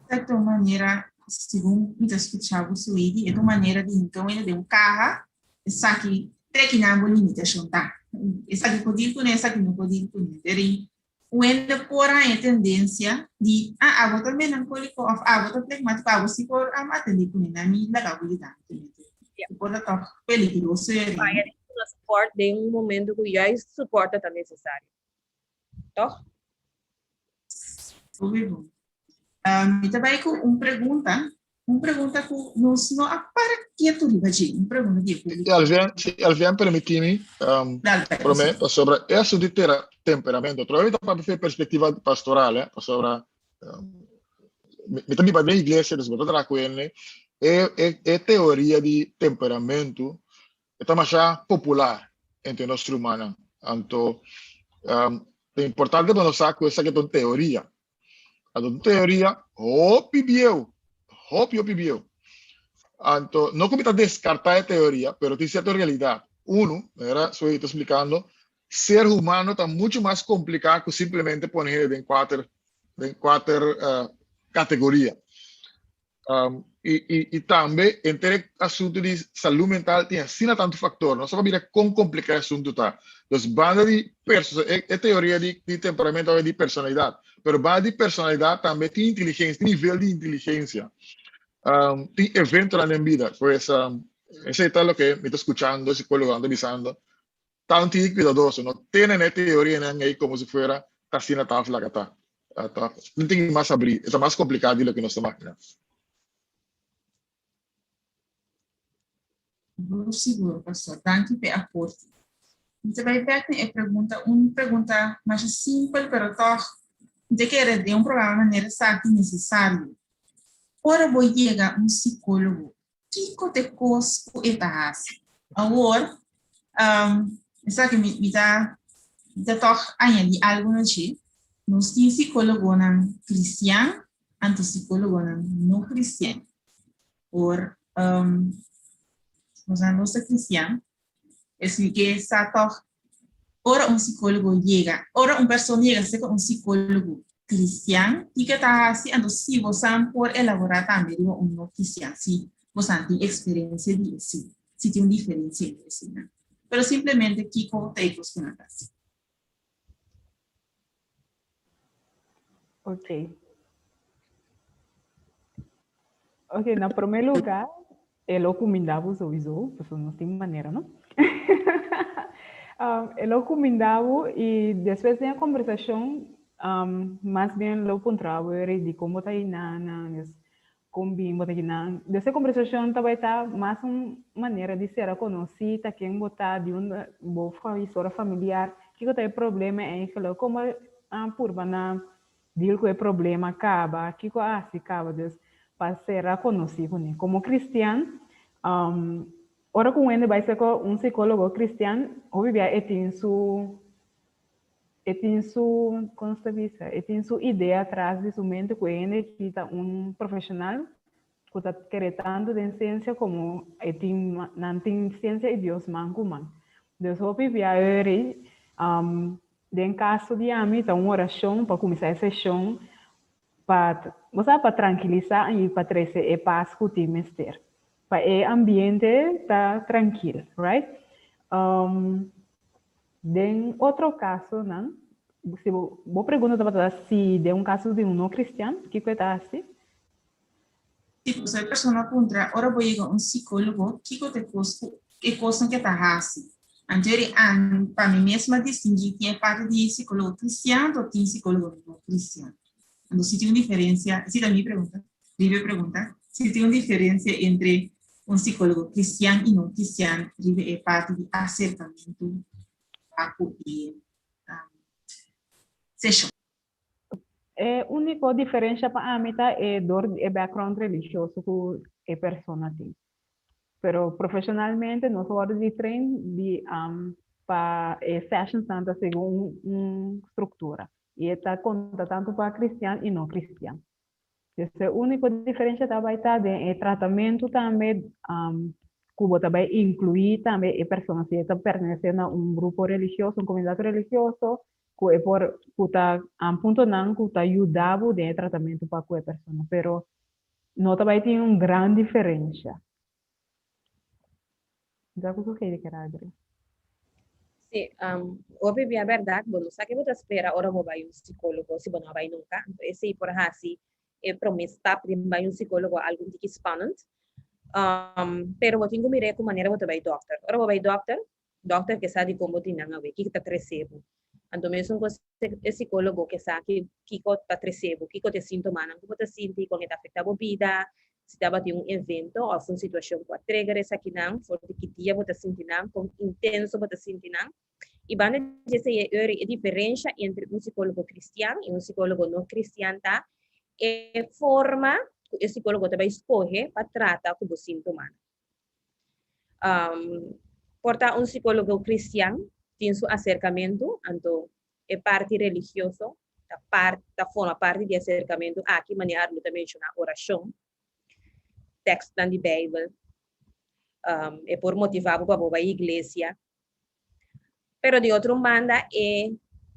Ta ta un manera, segun mi ta skuchá bo Suedi, e ta un manera di hinka un hende den un kaha. Esaki te kinan bo limitashon ta. Esaki por deal kuné, esaki no por deal kuné. Pero un hende por haña tendensia di, ah, abo ta melankóliko òf abo ta flegmátiko, abo si por atendé kuné, na mi laga bo yuda mi kuné. E por ta tòg peligroso e rin. Faya di duna support den un momento ku juist support ta nesesario. Tòg? Hopi bon. Mi ta bai ku un pregunta, un pregunta ku nos no a para ketu riba dje, un pregunta di e públiko. Alvin, si Alvin permití mi, promé, pasobra e asuntu di tera temperamento, trobe mi ta papia for e perspektiva pastoral, eh, pasobra mi ta biba den iglesia, dus bo ta traha ku hende, e e e teoria di temperamento e ta masha popular entre nos rumannan. Anto, ta importante pa nos sa ku esaki ta un teoria. Anto un teoria hopi bieu, hopi hopi bieu. Anto, no ku mi ta deskartá e teoria, pero tin sierto realidat. Unu, manera Zoe ta splikando, ser humano ta muchu mas kompliká ku simplemente pone hende den kuater den kuater kategoria. Um, i, i, i tambe, enter e asuntu di salú mental tin asina tantu faktor. Nos a mira kon kompliká e asuntu ta. Dus banda di perso, e, e teoria di, di temperamento di personalidat. Pero banda di personalidat tambe tin inteligensia, tin nivel di inteligensia. Um, tin eventonan den bida. Pues, um, esei ta loke mi ta skuchando, psikólogonan ta bisando. Ta un tiki cuidadoso, no tene na e teorianan ei como si fuera ta asina ta of laga ta. Ta un tiki mas abrí, e ta mas complicá di loke nos ta magina. Sigur, sigur, pastor. Danki p'e aporte. Mi ta bai bek na e pregunta, un pregunta masha simpel pero tòg mi ta kere den un programa manera esaki nesesario. Ora bo yega un psicólogo, Kiko ta e kos ku e ta hasi? Awor, esaki mi mi ta mi ta tòg añadí algu na dje. Nos tin sikólogonan kristian anto sikólogonan no kristian. Por nos nan nos ta kristian, esei ke sa tòg ora un sikólogo yega, ora un persona yega serka un sikólogo kristian, kiko e ta hasi? Anto si bosan por elaborá tambe riba un no kristian, si bosan tin eksperensia di esei, si tin un diferensia entre eseinan. Pero simplemente kiko ta e kos ku nan ta hasi. Ok. Ok, na promé lugá, e lo kuminda bo souiso, pasobra nos tin manera, no? E lo kuminda bo i despues den e kombersashon, mas bien lo puntra bo eri di kon bo ta hinana, dus kon bin bo ta kinan. Des e kombersashon ta bai ta mas un manera di sera konosí ta ken bo ta, di unda bo historia familiar, kiko ta e problema eigenlijk, kon bo a purba na deal ku e problema kaba, kiko a hasi kaba. Dus pa sera konosí kuné. Komo kristian, ora ku un hende bai serka un sikólogo kristian, hopi bia e tin su E tin su, kon nos ta bisa, e tin su idea tras di su mente ku e hende aki ta un profeshonal ku ta kere tantu den siensia komo e tin, nan tin siensia i Dios man ku man. Dus hopi bia eri, den kaso di ami ta un orashon pa kuminsá e seshon pa, bo sa, pa trankilisá i pa trese e pas ku tin mester, pa e ambiente ta trankil, right? Den otro kasonan, si bo bo pregunta tabata si den un kaso di un no kristian, kiko e ta hasi? Si bo sa e persona puntra, ora bo yega un sikólogo, kiko ta e kos ku e kosnan ku e ta hasi? Anto eri ami, pa mi mes mi a distinguí tin e parti di sikólogo kristian anto tin sikólogo no kristian. Anto si tin un diferensia, esei ta mi pregunta, riba e pregunta, si tin un diferensia entre un psicólogo cristian y no cristian riba e parti di acercamento pa cu e seshon. E único diferencia pa ami ta e dor di e background religioso cu e persona tin. Pero profesionalmente nos wordo di train di pa e sessionsnan ta segun un structura. Y e ta conta tanto pa cristian y no cristian. Dus e úniko diferensha ta bai ta den e tratamentu tambe ku bo ta bai inkluí tambe e persona si e ta pertenesé na un grupo religioso, un komunidat religioso, ku e por ku ta puntonan ku ta yuda bo den e tratamentu pa ku e persona. Pero no ta bai tin un gran diferensha. Mi sa ku Suheidi ker agri. Sí, hopi bia bèrdat, bo no sa ke bo ta spera ora bo bai un sikólogo si bo no a bai nunka. Anto esei por hasi e promé stap di bai un sikólogo algu un tiki spannend. Pero bo tin ku mir'é ku manera bo ta bai dòkter. Ora bo bai dòkter, dòkter ke sa dikon bo tin nan awe, kiko ta trese bo. Anto mesun kos e sikólogo ke sa kiko ta trese bo, kiko ta e sintomanan ku bo ta sinti, kon e ta afektá bo bida, si tabatin un evento òf un situashon ku a trigger esakinan, for di ki dia bo ta sinti nan, kon intenso bo ta sinti nan. I banda di esei e ori e diferensha entre un sikólogo kristian i un sikólogo no kristian ta e forma ku e sikólogo ta bai skohe pa trata ku bo sintomanan. Por ta un sikólogo kristian tin su aserkamentu, anto e parti religioso ta part ta forma parti di aserkamentu aki, manera Arlo ta menshoná orashon, tèkstnan di Beibel, e por motivá bo pa bo bai iglesia. Pero di otro un banda e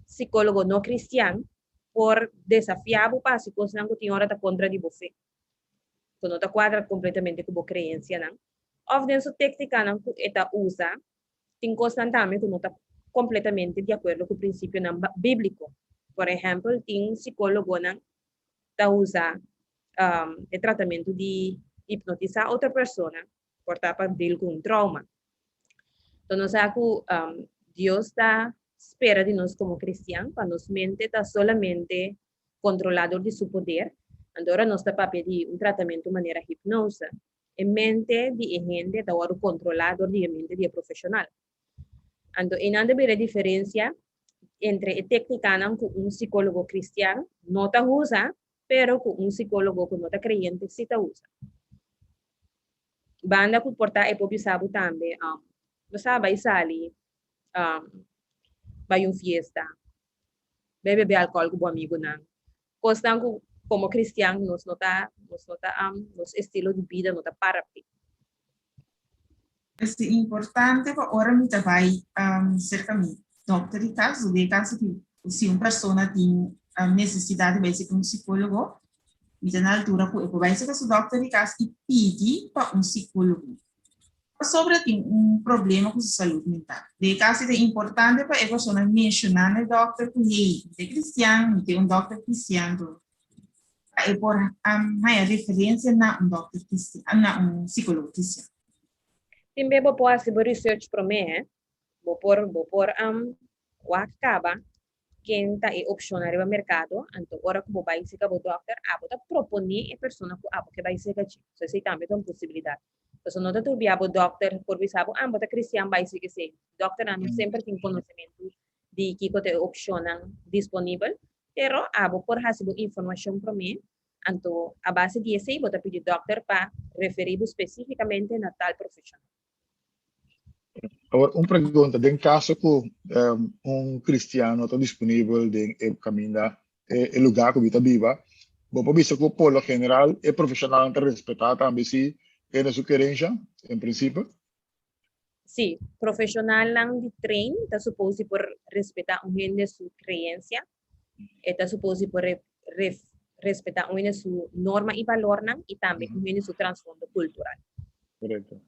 sikólogo no kristian por desafiá bo pa hasi kosnan ku tin ora ta kontra di bo fe. ku no ta kuadra kompletamente ku bo kreensianan, òf den su téktikanan ku e ta usa, tin kosnan tambe ku no ta kompletamente di akuerdo ku prinsipionan bíbliko. Por ehèmpel, tin sikólogonan ta usa e tratamentu di hipnotisá otro persona por ta pa deal ku un trauma. Enton nos sa ku Dios ta spera di nos komo kristian pa nos mente ta solamente kontrolá dor di su poder. Anto ora nos ta papia di un tratamentu manera hipnose, e mente di e hende ta wòrdu kontrolá dor di e mente di e profeshonal. Anto einan ta bira e diferensia entre e téknikanan ku un sikólogo kristian no ta usa, pero ku un sikólogo ku no ta kreyente si ta usa. Banda ku por ta e por bisa bo tambe, bo sa bai sali, bai un fiesta, bai bebe alcohol cu bo amigunan. Cosnan cu como cristian nos no ta, nos no ta, nos estilo di bida no ta para p'e. Es importante pa ora mi ta bai cerca mi dokter di cas, den caso cu si un persona tin necesidad di bai cerca un psicologo, mi ta na altura cu e por bai cerca su dokter di cas y pidi pa un psicologo. Pasobra tin un problema ku su salud mental. Den e kaso ta importante pa e persona menshoná na e dòkter ku, Hey, mi ta kristian, mi tin un dòkter kristian, to pa e por haña referensia na un dòkter kristian, na un sikólogo kristian. Tin be bo por hasi bo research promé, eh. Bo por bo por wak kaba ken ta e opshonnan riba merkado, anto ora ku bo bai seka bo dòkter, abo ta proponé e persona ku abo ke bai seka dje. So esei tambe ta un posibilidat. Pasobra no ta tur bia bo dòkter por bisa bo, ah, bo ta kristian, bai seka esei. Dòkternan no semper tin konosementu di kiko ta e opshonnan disponibel, pero abo por hasi bo informashon promé, anto a base di esei bo ta pidi dòkter pa referí bo spesífikamente na tal profeshonal. Awor, un pregunta, den caso cu un cristiano no ta disponibel den e caminda, e lugar cu bi ta biba, bo por bisa cu por lo general e profesionalnan ta respeta tambe si e na su kerencia, en principio? Sí, profesionalnan di train ta supos di por respeta un hende su creencia, e ta supos di por respeta un hende su norma y balornan y tambe un hende su trasfondo cultural. Correcto.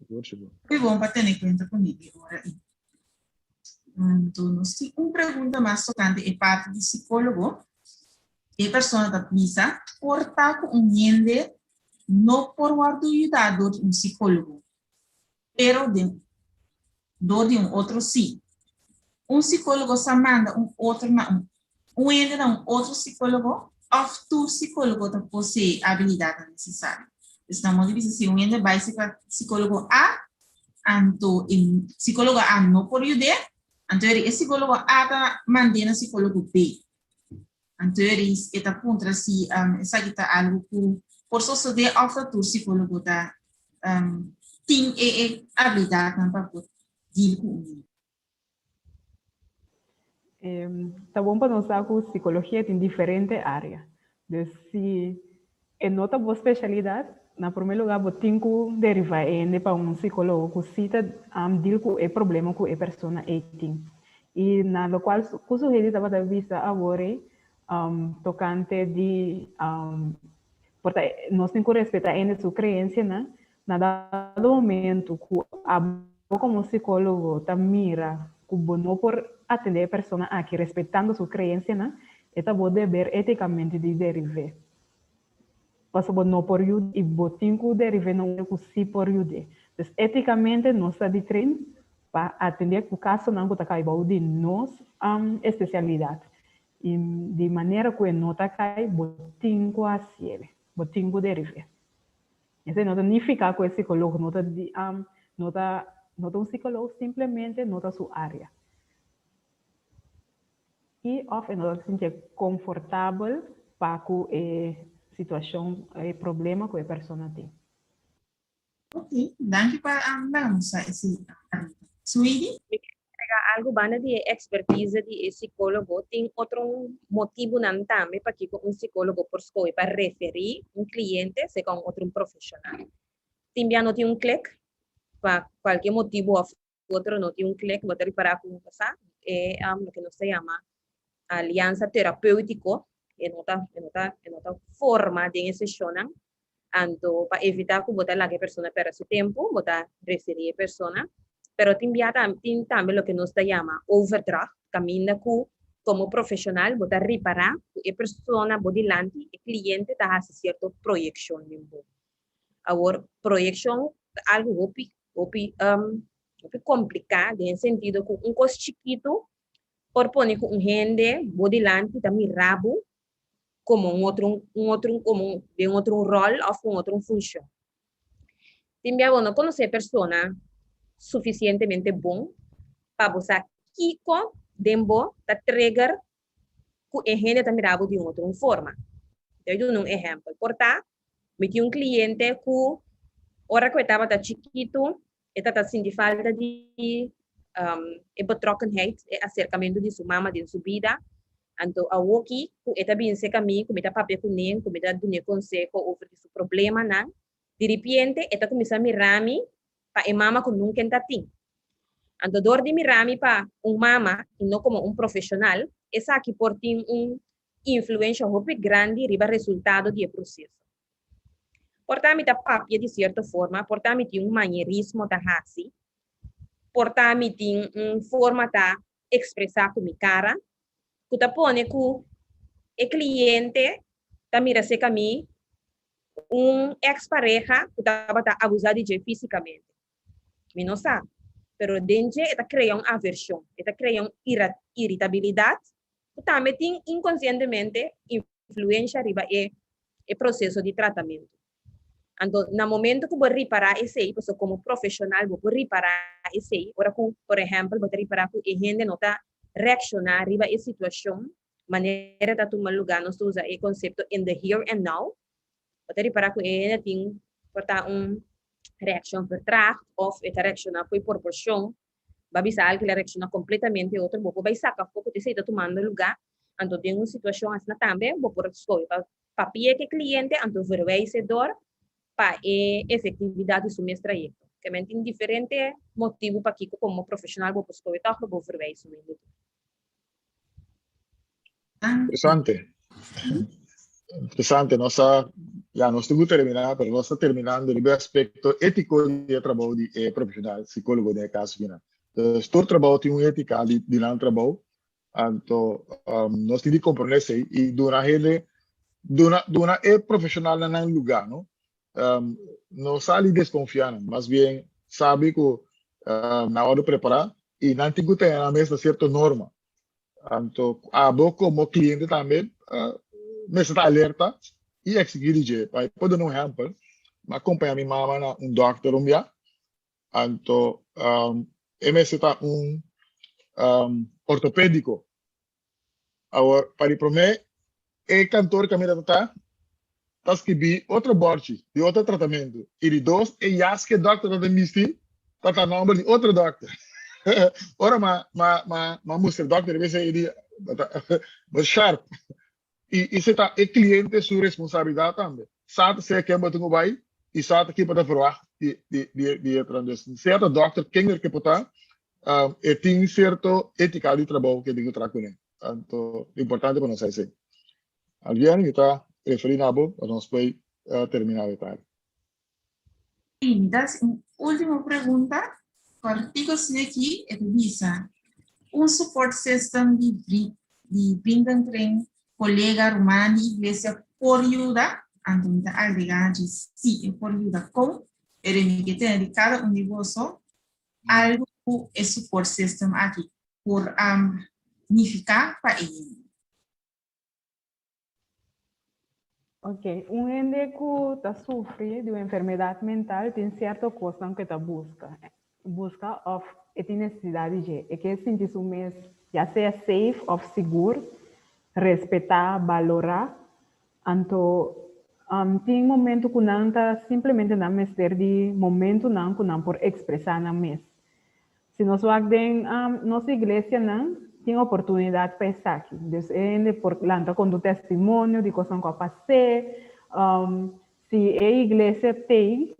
Sigur, sigur. Muy bon pa tene cuenta con e ora ei. Anto nos tin un pregunta mas tocante e parti di psicólogo. E persona ta bisa, por ta cu un hende no por wordo yuda door di un psicólogo, pero den door di un otro sí. Un psicólogo sa manda un otro na un un hende na un otro psicólogo of tur psicólogo ta posee habilidadnan necesario? Pues na modo di bisa si un hende bai serka psicólogo A, anto e psicólogo A no por yud'é, anto e psicólogo A ta mand'é na psicólogo B. Anto e ta puntra si esaki ta algo ku por sosodé òf ta tur sikólogo ta tin e e abilidatnan pa por deal ku un hende. Ta bon pa nos sa ku sikologia tin diferente área. Dus si e no ta bo spesialidat, na promé lugá bo tin ku derivá e hende pa un sikólogo ku sí ta deal ku e problema ku e persona ei tin. I na lokual ku su hende tabata bisa awor ei tokante di por ta nos tin ku respetá hende su kreensianan. Na dado momento ku abo komo sikólogo ta mira ku bo no por atendé e persona aki respetando su kreensianan, e ta bo deber étikamente di deriv'é. Pasobra bo no por yuda i bo tin ku deriv'é na un ku sí por yud'é. Dus étikamente nos ta di train pa atendé ku kasonan ku ta kai bou di nos espesialidat. I di manera ku e no ta kai, bo tin ku hasié, bo tin ku deriv'é. Esei no ta nifiká ku e sikólogo no ta di no ta no ta un sikólogo, simplemente no ta su área. I òf e no ta sintié konfortabel pa ku e situashon, e problema ku e persona tin. Ok, danki pa laga nos sa esei, Anita. Suidi? Mi ke agrega algu banda di e ekspertise di e sikólogo, tin otro motibunan tambe pakiko un sikólogo por skohe pa referí un kliente serka un otro profeshonal. Tin bia no tin un klik pa kualke motibu òf otro no tin un klik, bo ta ripará ku sa e loke nos ta yama aliansa terapéutiko e no ta e no ta e no ta forma den e seshonnan. Anto pa evitá ku bo ta laga e persona pèrdè su tempu, bo ta referí e persona. Pero tin bia tin tambe loke nos ta yama overdracht, kaminda ku komo profeshonal bo ta ripará ku e persona bo dilanti, e kliente ta hasi sierto proyekshon den bo. Awor, proyekshon ta algu hopi, hopi, hopi kompliká den e sentido ku un kos chikitu por pone ku un hende bo dilanti ta mira bo komo un otro un otro komo un den otro un ròl òf un otro un funshon. Tin bia bo no konosé e persona sufisientemente bon pa bo sa kiko den bo ta trigger ku e hende ta mira bo di un otro un forma. Mi ta duna un ehèmpel. Por ta mi tin un kliente ku ora ku e tabata chikitu e tabata sinti falta di e betrokkenheid, e aserkamentu di su mama den su bida. Anto awoki ku e ta bin serka mi, ku mi ta papia kuné, ku mi ta dun'é konseho over di su problemanan, diripiente e ta kuminsá mira mi pa e mama ku nunka e ta tin. Anto dor di mira mi pa un mama i no komo un profeshonal, esaki por tin un influensha hopi grandi riba resultado di e proseso. Por ta mi ta papia di sierto forma, por ta mi tin un manierismo ta hasi, por ta mi tin un forma ta ekspresá ku mi kara, ku ta pone ku e kliente ta mira serka mi un eks pareha ku tabata abusá di dje físikamente. Mi no sa, pero den dje e ta krea un avershon, e ta krea un iritabilidat ku tambe tin inkonsientemente influensha riba e e proseso di tratamentu. Anto na momento ku bo ripará esei, pasobra komo profeshonal bo por ripará esei, ora ku por ehèmpel bo ta ripará ku e hende no ta reakshoná riba e situashon manera ta tuma lugá, nos ta usa e konsepto in the here and now, bo ta ripará ku e hende tin por ta un reakshon vertraagd òf e ta reakshoná fo'i proporshon Bo a bisa algu, el a reakshoná kompletamente otro. Bo por bai saka afó ku esei ta tumando lugá. Anto den un situashon asina tambe bo por skohe pa papia ku e kliente, anto verwijs e dor pa e efektividat di su mes trayekto. Kemen tin diferente motibu pakiko komo profeshonal bo por skohe tòg pa bo verwijs su hende tur. Interesante. Interesante. Nos a, ya, nos tin ku terminá, pero nos ta terminando riba e aspekto étiko di e trabou di e profeshonal sikólogo den e kaso kinan. Dus tur trabou tin un étika di di nan trabou, anto nos tin di komprondé esei i duna hende, duna duna e profeshonalnan nan lugá, no? No sali deskonfiá nan, mas bien sabi ku nan a wòrdu prepará i nan tin ku tene nan mes na sierto norma. Anto abo komo kliente tambe mester ta alerta i eksigí di dje. Pa por duna un ehèmpel, mi a kompañá mi mama na un dòkter un bia, anto e mester ta un ortopédiko. Awor, pa di promé, e kantor kaminda ta ta, ta skibí otro bòrchi di otro tratamentu. I di dos, e jas ku e dòkter ta ta bisti ta ta nòmber di otro dòkter. Ora m'a m'a m'a m'a mustra e dòkter riba esei, e di, Bo ta bo ta sharp. I esei ta e kliente su responsabilidat tambe. Sa ta sea ken bo tin ku bai i sa ta kico bo ta verwagt di di di di e tran. Dus sea ta dòkter ken ke por ta, e tin sierto étika di trabou ke tin ku traha kuné. Anto importante pa nos sa esei. Albian, mi ta referí na bo pa nos por terminá e tardi. Sí, mi ta hasi un último pregunta. Kòrtiku asina aki, e ta bisa, un support system di di vriendenkring, kolega, ruman di iglesia por yuda? Anto mi ta agregá dje sí, e por yuda. Kon? Pero mi ke tene di kada un di boso algu ku e support system aki por nifiká pa e hende. Ok, un hende ku ta sufri di un enfermedat mental tin sierto kosnan ku e ta buska, buska òf e tin nesesidat di dje. E ke sinti su mes ya sea safe òf sigur, respetá, balorá. Anto tin momento ku nan ta simplemente nan mester di momentunan ku nan por ekspresá nan mes. Si nos wak den nos iglesianan, tin oportunidat pa esaki. Dus e hende por lanta konta un testimonio di kosnan ku a pas'é. Si e iglesia t'ei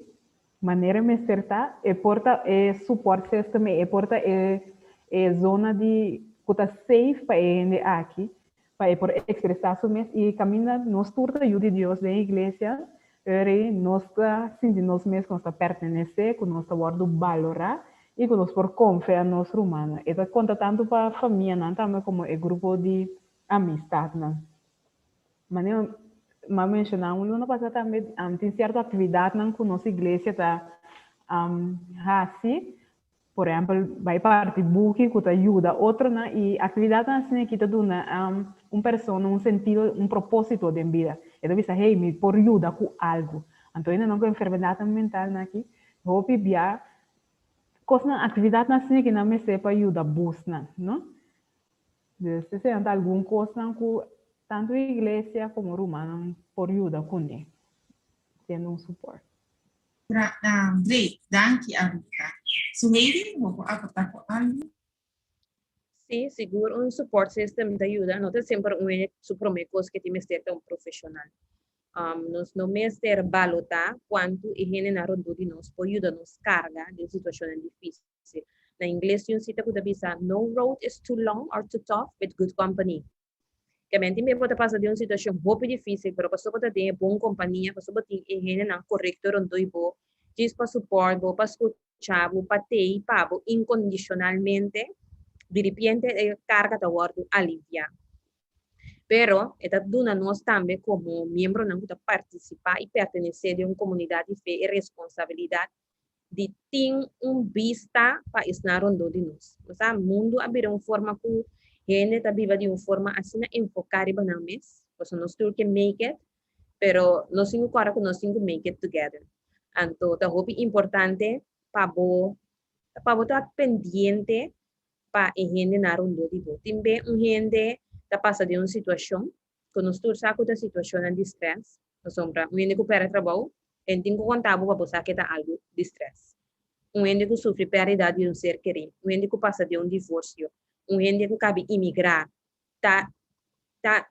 manera e mester ta, e por ta e support system ei, e por ta e e zona di ku ta safe pa e hende aki, pa e por ekspresá su mes. I kaminda nos tur ta yu di Dios den iglesia, Eri nos ta sinti nos mes ku nos ta pertenesé, ku nos ta wòrdu balorá i ku nos por konfia nos rumannan. E ta konta tantu pa famianan tambe komo e grupo di amistatnan. Manera mi a menshoná un luna pasá tambe, tin sierto aktividatnan ku nos iglesia ta hasi. Por ehèmpel, bai parti buki ku ta yuda otronan i aktividatnan asina aki ta duna un persona un sentido, un propósito den bida. E ta bisa, hey, mi por yuda ku algu. Anto hendenan ku enfermedatnan mentalnan aki, hopi bia kosnan, aktividatnan asina aki nan mester pa yuda busnan, no? Dus eseinan ta algun kosnan ku tantu iglesia komo rumannan por yuda kuné, siendo un support. Great, danki Arlita. Suheidi, bo por aporta ku algu? Sí, sigur un support system ta yuda. No ta semper un hende su promé kos ke tin mester ta un profeshonal. Nos no mester balotá kuantu e hendenan rondó di nos por yuda nos karga den situashonnan difísil. Na ingles tin un sita ku ta bisa, No road is too long or too tough with good company. Kementi mi por ta pasa den un situacion hopi dificil, pero pasobra bo ta den e bon compania, pasobra bo tin e hendenan corecto rondoi bo, djis pa support bo, pa scucha bo, pa tei pa bo incondicionalmente, diripiente e carga ta wordo alivia. Pero e ta duna nos tambe como miembronan cu ta participa y pertenece den un comunidad di fe e responsabilidad di tin un bista pa esnan rondó di nos. Bo sa, mundu a bira un forma ku hende ta biba di un forma asina enfoká riba nan mes, pasobra nos tur ke make it, pero nos tin ku kòrda ku nos tin ku make it together. Anto ta hopi importante pa bo pa bo ta pendiente pa e hendenan rondó di bo. Tin be un hende ta pasa den un situashon ku nos tur sa ku ta situashonnan di strès, pasobra un hende ku pèrdè trabou, e tin ku konta bo pa bo sa ke ta algu di strès. Un hende ku sufri pèrdida di un ser kerí, un hende ku pasa den un divorsio, un hende ku kabi imigrá, ta ta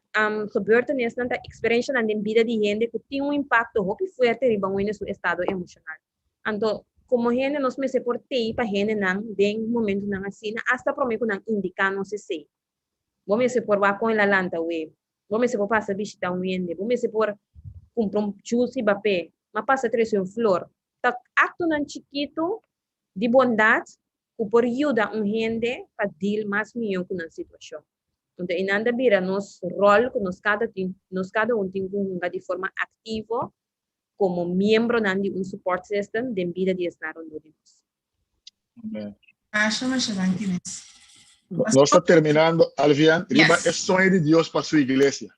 gebeurtenisnan, ta eksperenshanan den bida di hende ku tin un impakto hopi fuerte riba un hende su estado emoshonal. Anto, komo hende nos mester por tei pa hendenan den momentunan asina, asta promé ku nan indiká nos esei. Bo mester por wak kon el a lanta we. Bo mester por pasa bishita un hende. Bo mester por kumpra un juice riba p'e. Ma pasa trese un flor. Ta aktonan chikitu di bondat ku por yuda un hende pa deal mas mihó ku nan situashon. Enton einan ta bira nos ròl ku nos kada tin, nos kada un tin ku hunga di forma aktivo komo miembronan di un support system den bida di esnan rondó di nos. Amen. Masha, masha danki mes. Nos ta terminando, Alvian, riba Yes. e soño di Dios pa su iglesia.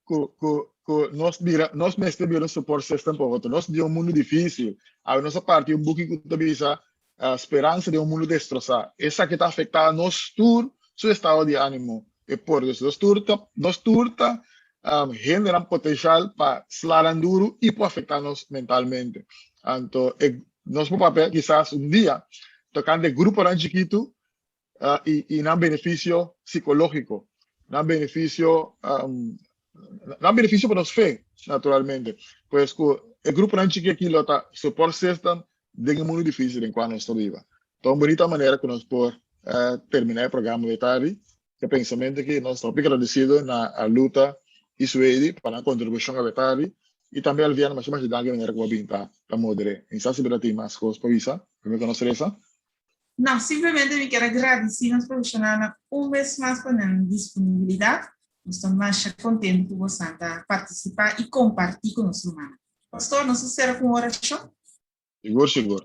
Ku, ku, ku nos bira, nos mester bira un support system pa otro. Nos di un mundo difícil. Awe nos a parti un buki ku ta bisa ah, speransa den un mundo destrosá. Esaki ta afektá nos tur su estado di ánimo. E por Dios, nos tur ta, nos tur ta um, hendenan potencial pa slaran duru i por afektá nos mentalmente. Anto, e, nos por papia kisas un dia tokante gruponan chikitu uh, i, i nan beneficio psicológico, nan beneficio, um, nan beneficio pa nos fe, naturalmente. Pues ku e gruponan chiki aki lo ta support system den e mundo difícil den kua nos ta biba. Ta un bonita manera ku nos por uh, termina e programa di tardi. E pensamento aki nos ta hopi agradecido na Aluta i Suedi pa nan kontribushon awe tardi. I tambe Alviana, masha masha danki manera ku bo a bin pa pa moder'é. Mi sa si bo ta tin mas kos pa bisa, promé ku nos resa. No, simplemente mi kier a gradisí nos profeshonalnan un bes mas pa nan disponibilidat. Nos ta masha kontentu ku bosan ta partisipá i kompartí ku nos rumannan. Pastor, nos ta sera ku un orashon? Sigur, sigur.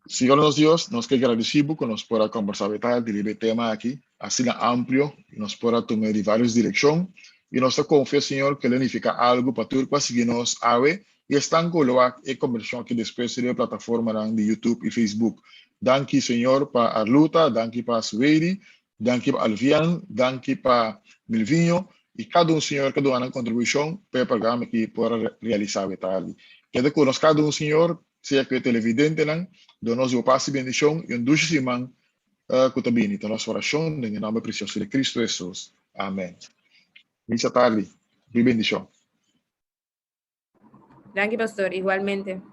Señor nos Dios, nos ke gradisí bo ku nos por a kombersá awe tardi riba e tema aki asina amplio i nos por a tum'é di vários direkshon. I nos ta konfia, Señor, ku e lo nifiká algu pa tur ku a sigui nos awe i esnan ku lo wak e kombersashon aki despues riba e plataformanan di YouTube i Facebook. Danki, Señor, pa Arluta, danki pa Suweidi, Danki pa Alvian, danki pa Milvinho y cada un señor cu a duna nan contribucion pa e programa aki por a realisa awe tardi. Keda cu nos cada un señor, sea cu e televidentenan, duna nos bo paz y bendicion y un dushi siman cu ta bini. Ta nos oracion den e nomber precioso di Cristo Jesus. Amen. Misa tardi. Hopi bendicion. Danki pastor, igualmente.